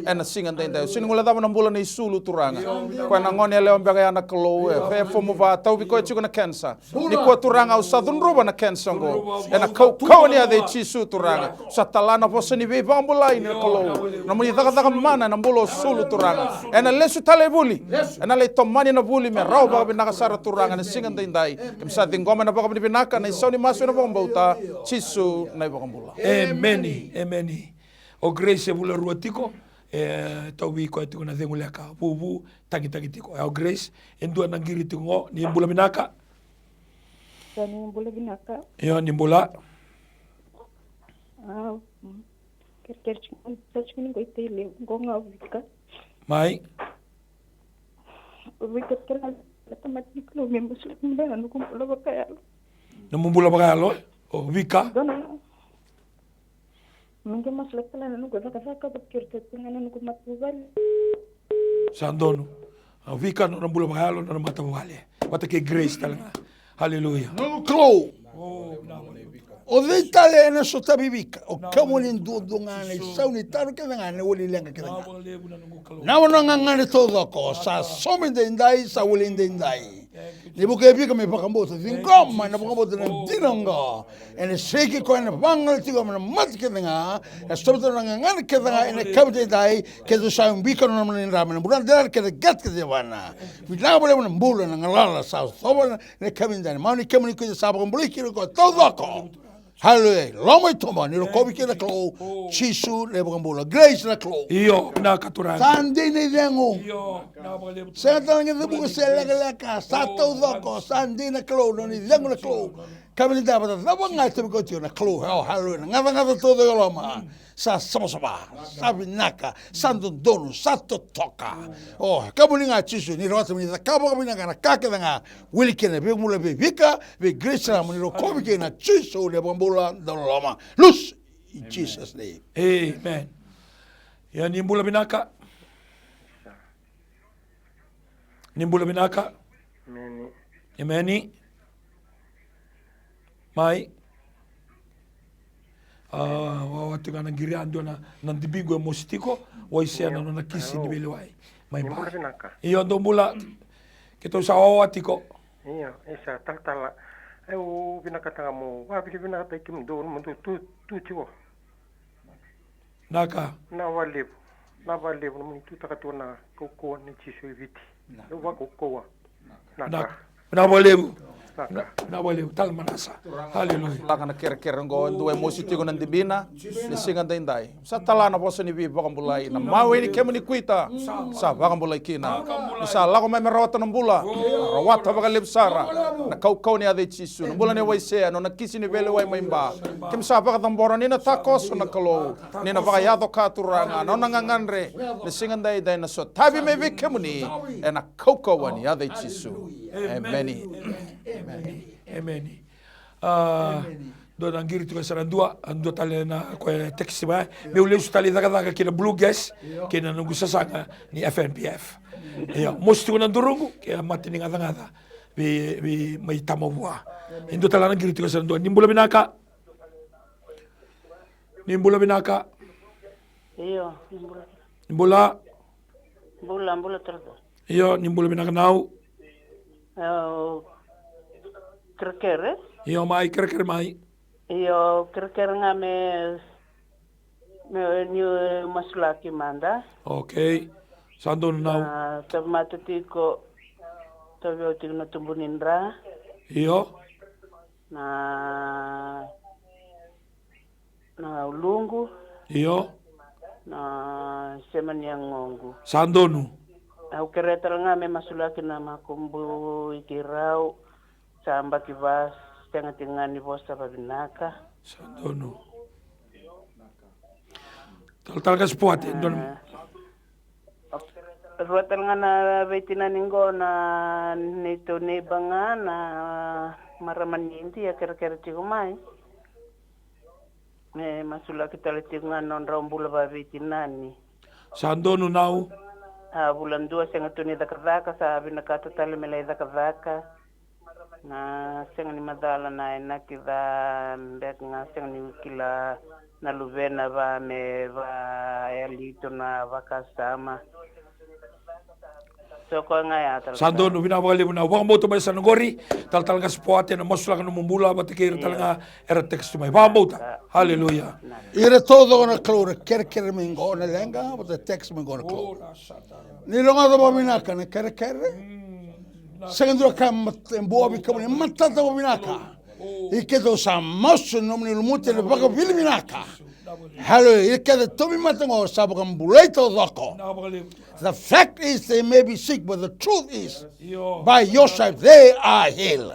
Ena siga daidai. Sega ni guilecava na bula nei Sulu, Turaga. Koya na gone yalewa beka ya na Kalou, e, e fomu va, tauvi koya tiko na kenisa. Nikua, Turaga, au sa cudruva na kenisa oqo ena kaukauwa ni yaca i Jisu, Turaga. Sa tala na vosa ni veivakabulai, na Kalou. Nomuni cakacaka mana ena bula o Sulu, Turaga. Ena lesu tale i vuli. Ena lai tomani na vuli me rawa vakavinaka sara, Turaga, ena siga daidai. Keimami sa ciqoma na vakavinavinaka, na isau ni masu ena vakabauta. Jisu na iVakabula. Emeni. Emeni. O Grace e vula rua tiko. E tauvi koya tiko na cegu leka. Vuvu, tagitagi tiko. E o Grace, e dua na qiri tiko qo. Ni bula vinaka. Sa ni bula vinaka. Io, ni bula. A, mm, kerekere tiko, sa tiko ni qo i Tailevu, qo ga o Vika. Mai. Vei keda kece ga na tamata ni Kalou, me masulaki mada na noqu bula vakayalo. Nomu bula vakayalo, e? O Vika? Donu. Me qai masulaki tale na noqu cakacaka, vata kei iratou tale ga na noqu matavuvale. Sa donu. O Vika, nona bula vakayalo, nona matavuvale. Vata kei Grace tale ga. Haleluya. Noqu Kalou. O, na, o cei tale ena sotavi Vika? O kemuni duadua ga na isau ni taro kece ga, na wali leqa kece ga. Na vanua gagane taucoko, sa saumi daidai, sa wali daidai. Ni vukei Vika me vakabauta, ciqoma ena vakabauta na dina oqo. Ena seiki koya, ena vagalalataki koya mai na mate kece ga. E sovita na gagana kece ga ena yakavi daidai. Keitou sa ubika na nona drama, na bula dela kece, kece, kece vana. Vinaka vakalevu na bula, na galala sa cova ena yakavi daidai. Mauni kemuni kece sa vakabulai kina ko taucoko. Haleluya. Loma i tuba, ni rokovi kina na Kalou. Jisu na iVakabula. Grace na Kalou. Io, vinaka Turaga. Sa dei na icegu. Io, vinaka vakalevu. Sega tale ga ni cebuka se lekaleka, sa taucoko, sa dei na Kalou, nona icegu na Kalou. Ka vei ni dava, cava ga e tavikoya tiko na Kalou. Io, haleluya. Na gacagaca taucoko e loma. Sa savasava, sa vinaka, sa dodonu, sa totoka. O, kemuni ga Jisu, ni rawata mo ni cakava vakavinaka na ka kece ga. Wili kina, vei bula vei Vika, vei Grace, mo ni rokovi kina Jisu na iVakabula dauloloma. Loose in Jesus' name. Amen. Ia ni bula vinaka. Ni bula vinaka. Emeni. Emeni. Mai. A, wawa tiko ga na qiri, a dua na, na dibiqu e mosi tiko, Waisea na nona kisi ni veilewai. Mai Ba. Ni bula vinaka. Io, dou bula. Keitou sa wawa tiko. Io, isa, talatala. Au vinakata ga mo vakavinavinakataki kemudou, mo dou tu, tu tiko. Naka. Vinaka vakalevu. Vinaka vakalevu nomuni tutaka tiko na kaukauwa ni Jisu e Viti. Naka. Au vakaukauwa. Naka. Naka. Vinaka vakalevu. Naka. Vinaka vakalevu. Tale Manasa. Haleluya. Laka na kerekere oqo, e dua e mosi tiko na dibina ni siga daidai. Sa tala na vosa ni veivakabulai, na mawe ni kemuni kuita sa vakabulai kina. Ni sa lako mai me rawata na bula, rawata vakalevu sara na kaukauwa ni yaca i Jisu. Na bula nei Waisea, nona kisi ni veilewai mai Ba. Keimami sa vakacabora ni na takoso na Kalou, ni na vakayaco ka Turaga, na nona gagadre na siga daidai, na sotavi mai vei kemuni ena kaukauwa ni yaca i Jisu. Emeni. Emeni. A, dua na qiri tiko sara dua, a dua tale na koya e text mai. Meu lesu tale i cakacaka ki na Blue Gas, kei na noqu sasaga ni F N P F. Ia, mosi tiko na duruqu, kei a mate ni gacagaca. Vei, vei mai Tamavua. E dua tale na qiri tiko sara dua. Ni bula vinaka. Ni bula vinaka. Io, ni bula. Ni bula. Bula, bula tale. Io, ni bula vinaka nau. Au kerekere. Io, mai kerekere mai. Io, kerekere ga me, me niu masulaki mada. Okay. Sa donu nau. Na tauvimate tiko, tauvi au tiko na tubu ni dra. Io. Na, na uluqu. Io. Na sema ni yagoqu. Sa donu. Au kerea tale ga me masulaki na makubu i keirau. Sa yabaki va, sega tiko ga ni vosa vavinaka. Sa donu. Talatala Qasipuate, donu. A, rua tale ga na veitinani qo, na neitou neiba ga na marama ni Idia, kerekere tiko mai. Me masulaki tale tiko ga na nodrau bula vaveitinani. Sa donu nau. A, vula dua sega tu ni cakacaka, sa vinakata tale me lai cakacaka. Na sega ni macala na inaki ca beka ga, sega ni kila na luvena va me vayali tu na vakasama. So koya ga ya, talatala. Sa donu, vinaka vakalevu na vakabauta mai sa na qori. Talatala Qasipuate, na masulaka nomu bula vata kei ira tale ga era text mai. Vakabauta. Haleluya. Ira taucoko na Kalou, na kerekere mai qo na leqa, vata text mai qo na Kalou. Ni rogoca vakavinaka na kerekere. Sega dua ka e buavi kemuni, matata vakavinaka. I keitou sa masu na nomuni lumuti ena vakavinavinaka. Haleluya. I keda tauvimate qo sa vakabulai taucoko. The fact is they may be sick, but the truth is, by your stripes they are healed.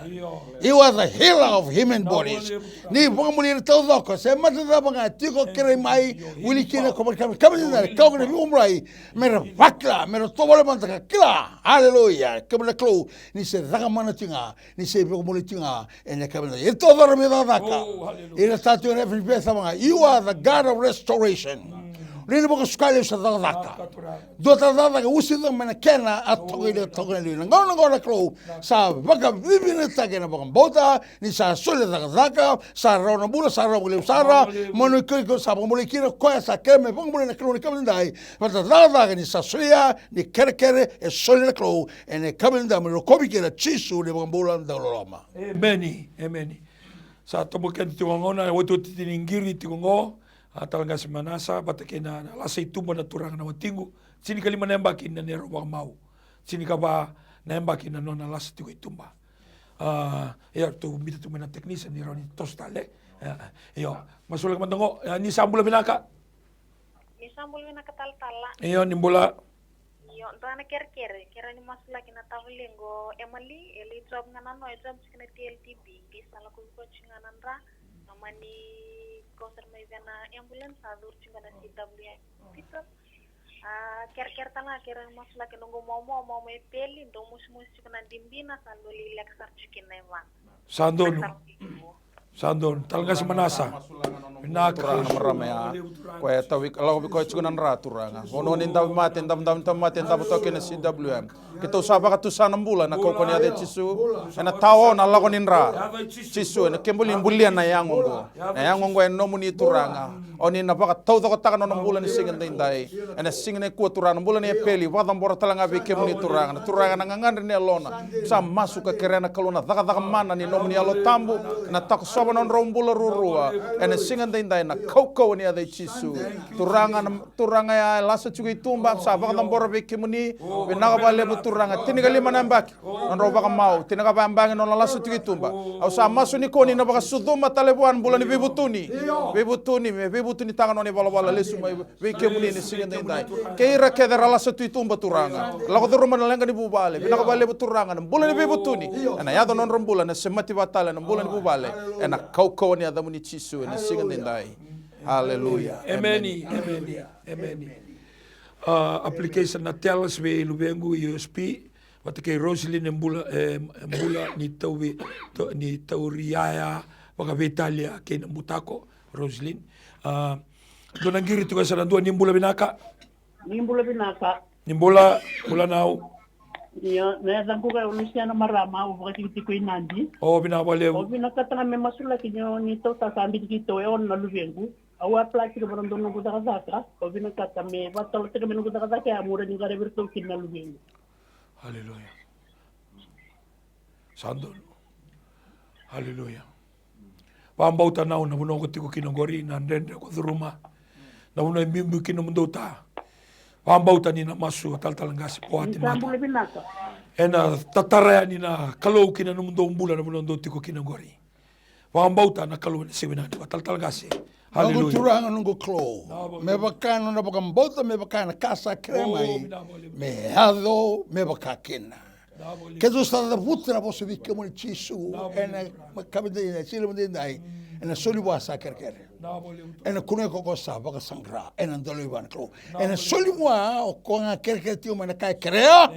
You are the healer of human bodies. Ni vakamuria na taucoko, se mate cava ga tiko, kerei mai, wili kina ko mai kama, kama ni dana, kau kina vivumurai, me ra vakila, me ra tovolea mada ka kila. Hallelujah. Kemuni na Kalou, ni se caka mana tiko ga, ni se vakamuria tiko ga, ena kama ni dana. Ira taucoko me cakacaka. Ira tatu ena every breath, cava ga. You are the God of restoration. Ni na vakasukai levu sa cakacaka. Dua ta cakacaka usi caka mai na kena a toka i le toka na liu. Na gauna gauna Kalou sa vakavivinakataki ena vakabauta ni sa soli cakacaka, sa rawa na bula, sa rawa vakalevu sara. Manu i koya sa vakabulai kina koya sa kere me vakabulai na Kalou ni kavenidai. Vata cakacaka ni sa solia ni kerekere e soli na Kalou ena kavenidai mo ni rokovi kina Jisu ni vakabula dauloloma. Emeni, emeni. Sa tobo keda tiko gauna, otioti ni qiri tiko go. A Talagasi Manasa, vata kei na, na lasa i tuba na turaga na watiqu. Tinikalima na yabaki na neirau vakamau. Tinikava na yabaki na nona lasa tiko i tuba. A, ia, tou biuta tu mai na technician ni rawa ni toso tale. E, io, masulaki mada go, e, ni sa bula vinaka. Ni sa bula vinaka talatala. Io, ni bula. Io, dua na kerekere, kerea ni masulaki na tavalequ o Emily, e lai job ga na no, e job tiko na T L T B, qai sa lako viko tiko ga na dra, na mani kosa mai vei na ambulance, sa curu tiko ga na C W M hospital. A, kerekere tale ga, kerea ni masulaki noqu momo, momo e Peli, dau mosimosi tiko na dibina, sa dau lai leka sara tiko kina e va. Sa donu. Sa donu. Talagasi Manasa. Vinaka. Turaga na marama ya. Koya e tavi, lako vei koya tiko na dra, Turaga. Vanua ni davi mate, davi, davi, davi mate, davi toka kina C W M. Keitou sa vakatusa na bula ena kaukauwa ni yaca i Jisu. Ena tawa na lako ni dra. Jisu, ena kebuli bulia na yago oqo. Na yago oqo e nomuni, Turaga. O ni na vakataucokotaka nona bula ni siga daidai. Ena siga nikua, Turaga, na bula nei Epeli, vakacabora tale ga vei kemuni, Turaga. Na Turaga na gagadre ni yalona. Sa masu ka kerea na Kalou na cakacaka mana ni nomuni Yalo Tabu. Ena takosova nodrau bula ruarua. Ena siga daidai na kaukauwa ni yaca i Jisu. Turaga na, Turaga ya e lasa tiko i tuba, sa vakacabora vei kemuni. Vinaka vakalevu, Turaga. Tinikalima na yabaki. Nodrau vakamau, tinikava yabaki nona lasa tiko i tuba. Au sa masu nikua ni na vakasucuma tale vua na bula ni veivutuni. Veivutuni, me veivutunitaka nona ivalavala lesu mai vei kemuni ni siga daidai. Kei ira kece ra lasa tu i tuba, Turaga. Lako curuma na leqa ni vuvale, vinaka vakalevu, Turaga, na bula ni veivutuni. Ena yaco nodra bula, na semati vata tale na bula ni vuvale. Ena kaukauwa ni yacamuni Jisu, ena siga daidai. Aleluya. Emeni, emeni, emeni. A, application na Teles vei luvequ i U S P. Vata kei Roselyn e bula, e, e bula ni tauvi, to, ni tauri yaya vakaveitalia kei na butako, Roselyn. A, dua na qiri tiko e sa na dua, ni bula vinaka. Ni bula vinaka. Ni bula, bula nau. Io, na yacaqu ga o Lusiana Marama, au vakatikitiki i Nadi. O, vinaka vakalevu. O vinakata ga me masulaki ni o ni tauta sa biuti keitou e ono na luvequ. Au apply tiko vata dua noqu cakacaka, au vinakata me vakatotolo tiko me noqu cakacaka ya, mo rawa ni qaravi iratou kina na luvequ. Aleluya. Sa donu. Aleluya. Vakabauta nau na vanua ko tiko kina qori, na dredre ko curuma. Na vanua e biubiu kina nomudou ta. Vakabauta ni na masu, talatala qase, poati mata. Ena tatara yani na Kalou kina nomudou bula na vanua dou tiko kina qori. Vakabauta na Kalou ena siga vinaka ni vakatalatala qase. Noqu Turaga, noqu Kalou. Me vaka nona vakabauta, me vaka na ka sa kerea mai. Me yaco, me vaka kina. Keitou sa cavuta na vosa vei kemuni Jisu. Ena kavidaidai, sila madaidai. Ena soli vua sa kerekere. Ena kunea ko koya sa vakasaqara. Ena dolavi vua na Kalou. Ena soli vua o koya ga kerekere tiko mai na ka e kerea.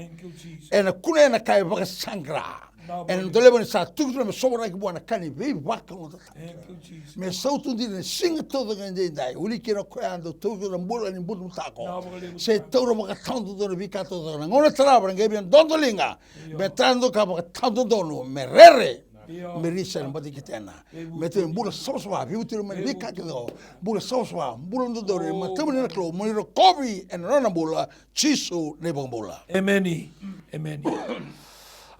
Ena kunea na ka e vakasaqara. Ena dolavi ni sa tukituki me sovaraki vua na ka ni veivakalougatataki. Me sautu dina na siga taucoko edaidai. Wili kina o koya dau taura na bula ni butobuto. Se taura vakatadodono na veika taucoko. Na gauna tarava na qai via dodoliga. Me tara dua ka vakatadodono. Me rere. Me risa na bati kitena. Me tau bula savasava. Veivutuni mai na veika kece. Bula savasava. Bula dodonu. Matamuni na Kalou. Mo ni rokovi ena nona bula. Jisu na iVakabula. Emeni. Emeni.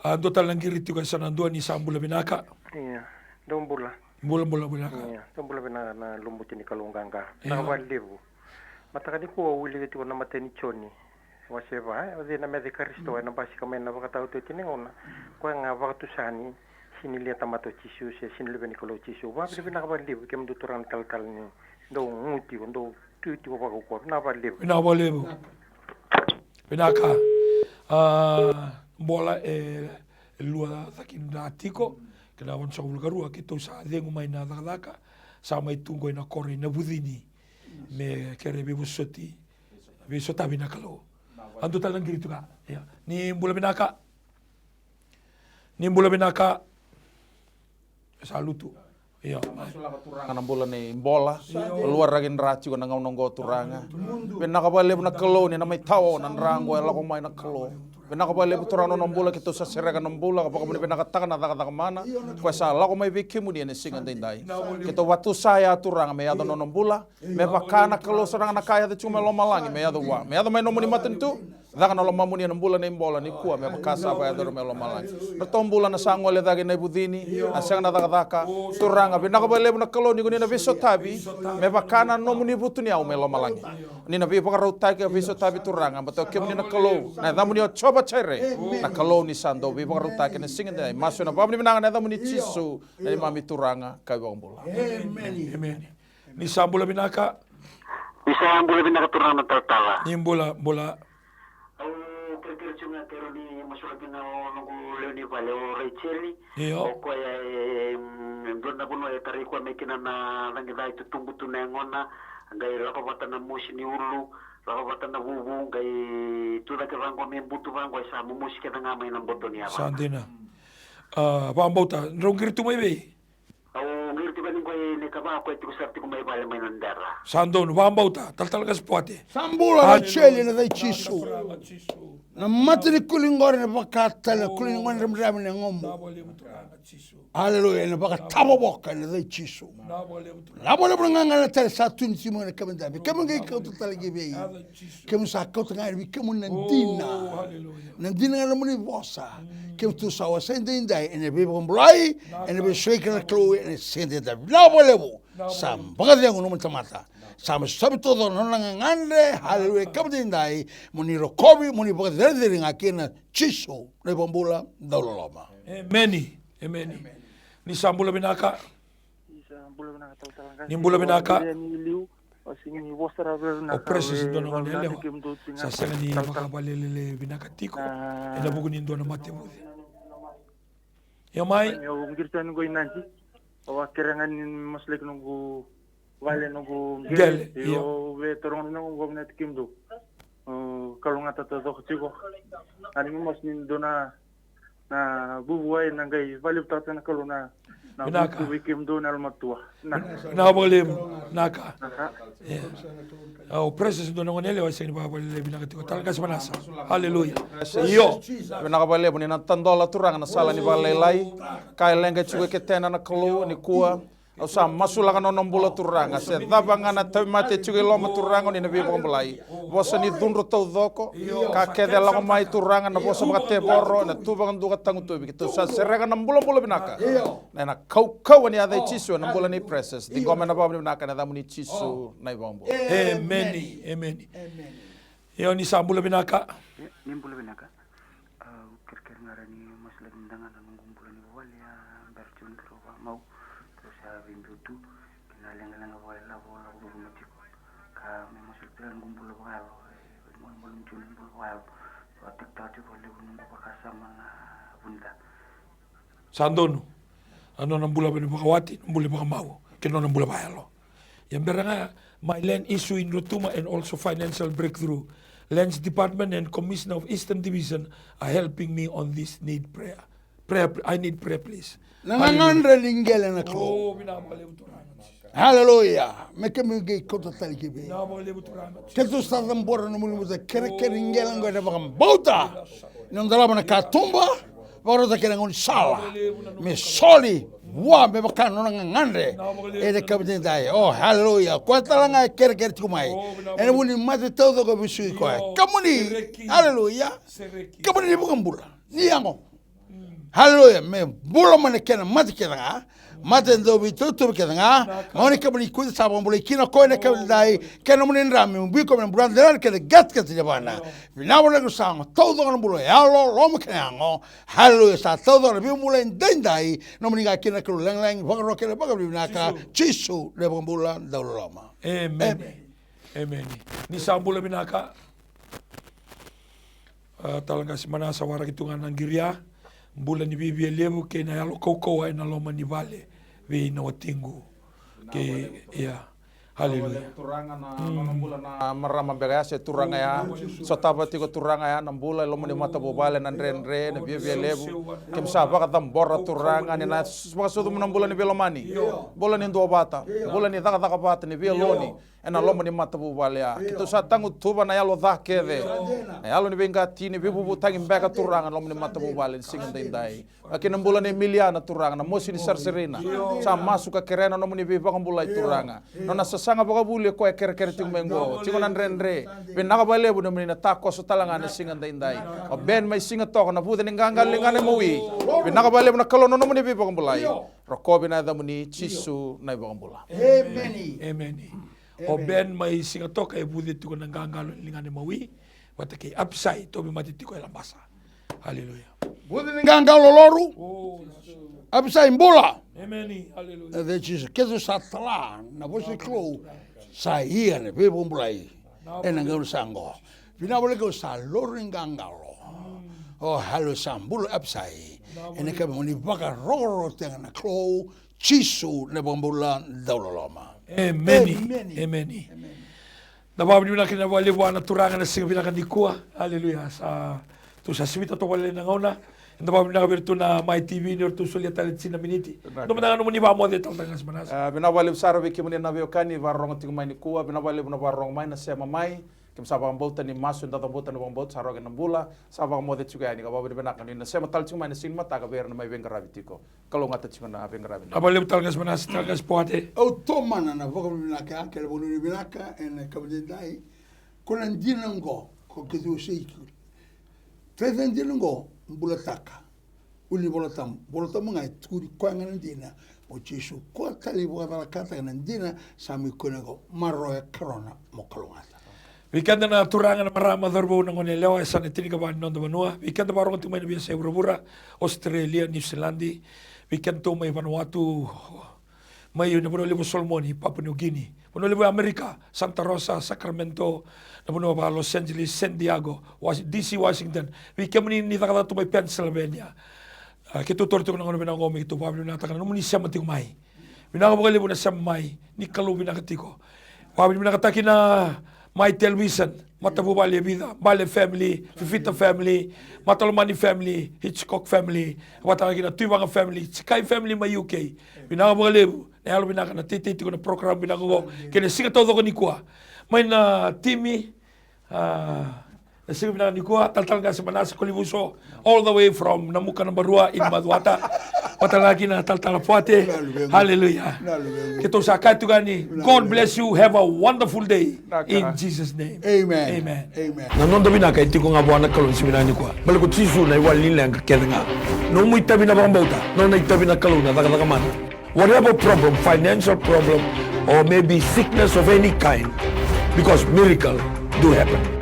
A, dua tale na qiri tiko e sa na dua, ni sa bula vinaka. Ia, dou bula. Bula, bula vinaka. Ia, dou bula vinaka na lumuti ni Kalou qaqa. Ia. Vinaka vakalevu. Mataka nikua au wilika tiko na imatai ni Joni. Wase va, e, o cei na meca i Karisito, ena basika mai na vakataotioti ni gauna. Koya ga vakatusa ni sega ni tamata o Jisu, se sega ni luve ni Kalou o Jisu. Vakavinavinaka vakalevu, kemudou turaga na talatala ni dou gu tiko, dou tu tiko vakaukauwa. Vinaka vakalevu. Vinaka vakalevu. Vinaka. A, bola e, e lua cakidra tiko. Kena vanua sa vulukarua keitou sa cegu mai na cakacaka. Sa mai tu qo ina koro i Navucini me kere veivosoti, veisotavi na Kalou. A dua tale na qiri tu ga. Ia. Ni bula vinaka. Ni bula vinaka. Sa lutu. Io. Masulaka Turaga na bula nei Bola. Io. Lua raki dra tiko na gauna oqo Turaga. Vinaka vakalevu na Kalou ni na mai tawa na dra oqo e lako mai na Kalou. Vinaka vakalevu Turaga na nona bula keitou sa sereka na bula ka vakavinavinakataka na cakacaka mana. Koya sa lako mai vei kemuni ena siga daidai. Keitou vatusa ya Turaga me yaco na nona bula. Me vaka na Kalou sa na ka yaco tiko mai lomalagi me yaco vua. Me yaco mai nomuni matanitu. Caka na lomamuni ena bula nei Bola nikua me vaka sa vakayacori mai lomalagi. Ratou bula na sa gole cake i Navucini, a sega na cakacaka. Turaga, vinaka vakalevu na Kalou ni ko ni na veisotavi, me vaka na nomuni vutuniyau mai lomalagi. Ni na veivakarautaki ka veisotavi Turaga, baleta o kemuni na Kalou, na yacamuni o Jiova Jaire, na Kalou ni sa dau veivakarautaki ena siga edai. Masu ena vakavinavinaka ena yacamuni Jisu, na neimami Turaga, ka iVakabula. Emeni. Emeni. Ni sa bula vinaka. Ni sa bula vinaka Turaga na talatala. Ni bula, bula. Au kerekere tiko ga keirau ni masulaki na o noqu lewe ni vale o Raicheli. Io. O koya e, mm, dua na vanua e tarai koya mai kina na cagi ca e tutubu tu na yagona. Qai lako vata na mosi ni ulu, lako vata na vuvu, qai tu cake vaqo me butu vaqo e sa momosi kece ga mai na boto ni yava. Sa dina. A, vakabauta, drau qiri tu mai vei? Au qiri tiko yani qo e na ikava, koya tiko sara tiko mai vale mai na dera. Sa donu, vakabauta, talatala qase Poate. Sa bula Raicheli ena yaca i Jisu. Na mata ni kuli qori na vaka tale na kuli ni gone dramidrami na yagomu. Aleluya, ena vakatavovoka ena yaca i Jisu. Na vakalevu na gagana tale sa tu ni tiko mai na kavida. Kemuni qai kauta tale ki vei. Kemuni sa kauta ga yani vei kemuni na dina. Na dina ga na nomuni vosa. Kemuni tu sa wasea edaidai ena veivakabulai, ena veisoki na Kalou ena siga edaidai. Vinaka vakalevu. Sa vakacegu nomuni tamata. Sa mai sovi taucoko na nona gagadre. Haleluya. Kemuni edaidai, mo ni rokovi, mo ni vakacericeri ga kina Jisu na iVakabula dauloloma. Emeni. Emeni. Ni sa bula vinaka. Ni bula vinaka. O Presence dua na gone yalewa. Sa sega ni vakavakalelele vinaka tiko ena vuku ni dua na mate vuce. Ia mai. Au qiri tani qo i Nadi. Au a kere ga ni masulaki noqu vale noqu qele. Io, au via taroga na noqu qo vinaka tiko kemudou. Kalougata taucoko tiko. A ni masu ni dua na na vuvu ai na qai vakalevutaka na Kalou na vuvu vei kemudou na yalomatua. Vinaka vakalevu. Vinaka. O Presence dua na gone yalewa e sega ni vakavakalelei vinaka tiko. Talatala qase Vanasa. Haleluya. Io. Vinaka vakalevu ni na tadola Turaga na sala ni vakalailai. Ka e leqa tiko e ketena na Kalou nikua. Au sa masulaka na nona bula Turaga, se cava ga na tauvimate e tiko i loma Turaga, ni na veivakabulai. Vosa ni cudru taucoko, ka kece e lako mai Turaga, na vosa vakatevoro, na tu vakadua ka tagutuvi, keitou sa sereka na bulabula vinaka. Na ena kaukauwa ni yaca i Jisu, ena bula nei Presence. Ciqoma ena vakavinavinaka ena yacamuni Jisu na iVakabula. Emeni, emeni. Io, ni sa bula vinaka. Ni bula vinaka. Au kerekere ga ni masulaki mada ga na noqu bula ni vuvale, a bera tiko ni keirau vakamau, keirau sa veibiu tu kei na leqaleqa vakailavo au lako vuruma tiko. Ka me masulaki tale noqu bula vakayalo, e vakamalumutaki tiko na bula vakayalo. Vakatakitaka tiko vakalevu noqu vakasama na vunica. Sa donu. A nona bula ni vakawati, na bula ni vakamau kei na nona bula vakayalo. Ia bera ga mai land issue in Rotuma and also financial breakthrough. Lands Department and Commissioner of Eastern Division are helping me on this need prayer. Prayer, I need prayer, please. Na gagadre ni qele na Kalou. Haleluya. Me kemuni qai kauta tale ki vei. Keitou sa cabora na nomuni bula, kerekere ni qele qo ena vakabauta. Ni o dolava na katuba, vakarota kei na gaunisala me soli vua me vaka na nona gagadre. Ena kavitidai, o haleluya, koya tale ga e kerekere tiko mai ena vuku ni mate taucoko e vesuki koya. Kemuni, haleluya, kemuni ni vakabula, ni yago. Haleluya, me bula mai na kena mate kece ga. Mate dau veitauvi kece ga. Gauna kemuni kuita sa vakabulai kina o koya ena kavitidai, kei na nomuni dra me bui koya me na bula dela na kena qeteqete ni yavana. Vinaka vakalevu sa yago taucoko na bula, yalo, loma kei na yago. Haleluya, sa taucoko na veibula edaidai. Nomuni ga kina na Kalou lagilagi, vakarokoroko kei na vakavinavinaka. Jisu na iVakabula dauloloma. Emeni. Emeni. Ni sa bula vinaka. A, Talagasi Manasa, waraki tu ga na qiria. Bula ni viavia levu kei na yalo kaukauwa ena loma ni vale vei na watiqu. Kei, ia. Haleluya. Turaga na nona bula na marama beka ya se turaga ya. Sotava tiko turaga ya na bula e loma ni matavuvale, na dredre, na viavia levu. Keimami sa vakacabora turaga ni na vakasucuma na bula ni veilomani. Bula ni duavata, bula ni cakacaka vata, ni veiloni. Ena loma ni matavuvale ya. Keitou sa tagutuva na yalo ca kece. Na yalo ni veiqati, ni veivuvutaki beka turaga ena loma ni matavuvale ni siga daidai. Vaka kina na bula nei Miliana turaga, na mosi ni sarisarina. Sa masu ka kerea na nomuni veivakabulai turaga. Nona sasaga vakavuli e koya e kerekere tiko mai qo. Tiko na dredre. Vinaka vakalevu nomuni na takoso tale ga na siga daidai. O Ben mai Sigatoka, na vuce ni qaqalo ligana imawi. Vinaka vakalevu na Kalou na nomuni veivakabulai. Rokovi na yacamuni Jisu na iVakabula. Emeni. O Ben mai Sigatoka e vuce tiko na qaqalo ligana imawi vata kei Apisai, tauvimate tiko e Labasa. Haleluya. Vuce ni qaqalo loru. Apisai bula. Emeni. Haleluya. E, Jisu, keitou sa tala na vosa ni Kalou sa ia na veivakabulai ena gauna sa qo. Vinaka vakalevu, sa loru ni qaqalo. O, haleluya, sa bula Apisai. Ena kena moni vakarokorokotaka na Kalou, Jisu na iVakabula dauloloma. Emeni. Emeni. Da vakavinavinaka kina vakalevu vua na Turaga na siga vinaka nikua. Haleluya. Sa, tou sa sivita toka vakalailai na gauna. Eda vakavinavinaka vei iratou na Mai T V ni ratou solia tale tini na miniti. Vinaka. Dua mada ga nomuni vakamoce, Talagasi Manasa. A, vinaka vakalevu sara vei kemuni na veiwekani vakarorogo tiko mai nikua. Vinaka vakalevu na vakarorogo mai, na sema mai. Keimami sa vakabauta ni masu eda cabora na vakabauta, sa rogo na bula, sa vakamoce tiko yani, ka vakavinavinaka ni na sema tale tiko mai na siga ni mataka vei ira na mai veiqaravi tiko. Kalougata tiko na veiqaravi. Vinaka vakalevu Talagasi Manasa, Talagasi Poate. Au tomana na vakavinavinaka, kei na vakavinavinaka ena yakavi edaidai. Ko na dina oqo, ko keitou sei kina. Taica dina oqo, bulataka. Uli ni Vola Tabu, Vola Tabu ga e tukuni koya ga na dina. O Jisu, koya tale e vakacalakataka na dina, sa mai kune ko maroya karona mo kalougata. Vei keda na turaga, na marama, cauravou, na goneyalewa, e sa na tinikava ni noda vanua. Vei keda vakarorogo tiko mai na veiyasai vuravura, Australia, New Zealand. Vei keda tou mai Vanuatu, mai na vanua levu o Solomoni, Papua New Guinea, vanua levu o Amerika, Santa Rosa, Sacramento, na vanua vaka Los Angeles, San Diego, Was-, D C, Washington. Vei kemuni ni cakacaka tu mai Pennsylvania. A, keitou taura tiko na gauna vinaka oqo me keitou vakavinavinakataka na nomuni sema tiko mai. Vinaka vakalevu na sema mai, ni Kalou vinaka tiko. Vakavinavinakataki na Mai Television, matavuvale e vica, Bale family, Fifita family, Matalomani family, Hitchcock family, vata kei na Tuivaga family, Sikai family mai U K. Vinaka vakalevu na yalovinaka na teitei tiko na program vinaka oqo kei na siga taucoko nikua. Mai na timi, a, na siga vinaka nikua, Talatala Qase Manasa Kolivuso, all the way from Namuka Naba Rua in Macuata. Vata kei na Talatala Poate. Hallelujah. Keitou sa kaya tiko yani, God bless you, have a wonderful day in Jesus' name. Amen. Na noda vinaka e tiko ga vua na Kalou ni siga vinaka nikua. Baleta ko Jisu na iwali ni leqa kece ga. Nomu itavi na vakabauta, nona itavi na Kalou na cakacaka mana. Whatever problem, financial problem, or maybe sickness of any kind, because miracle do happen.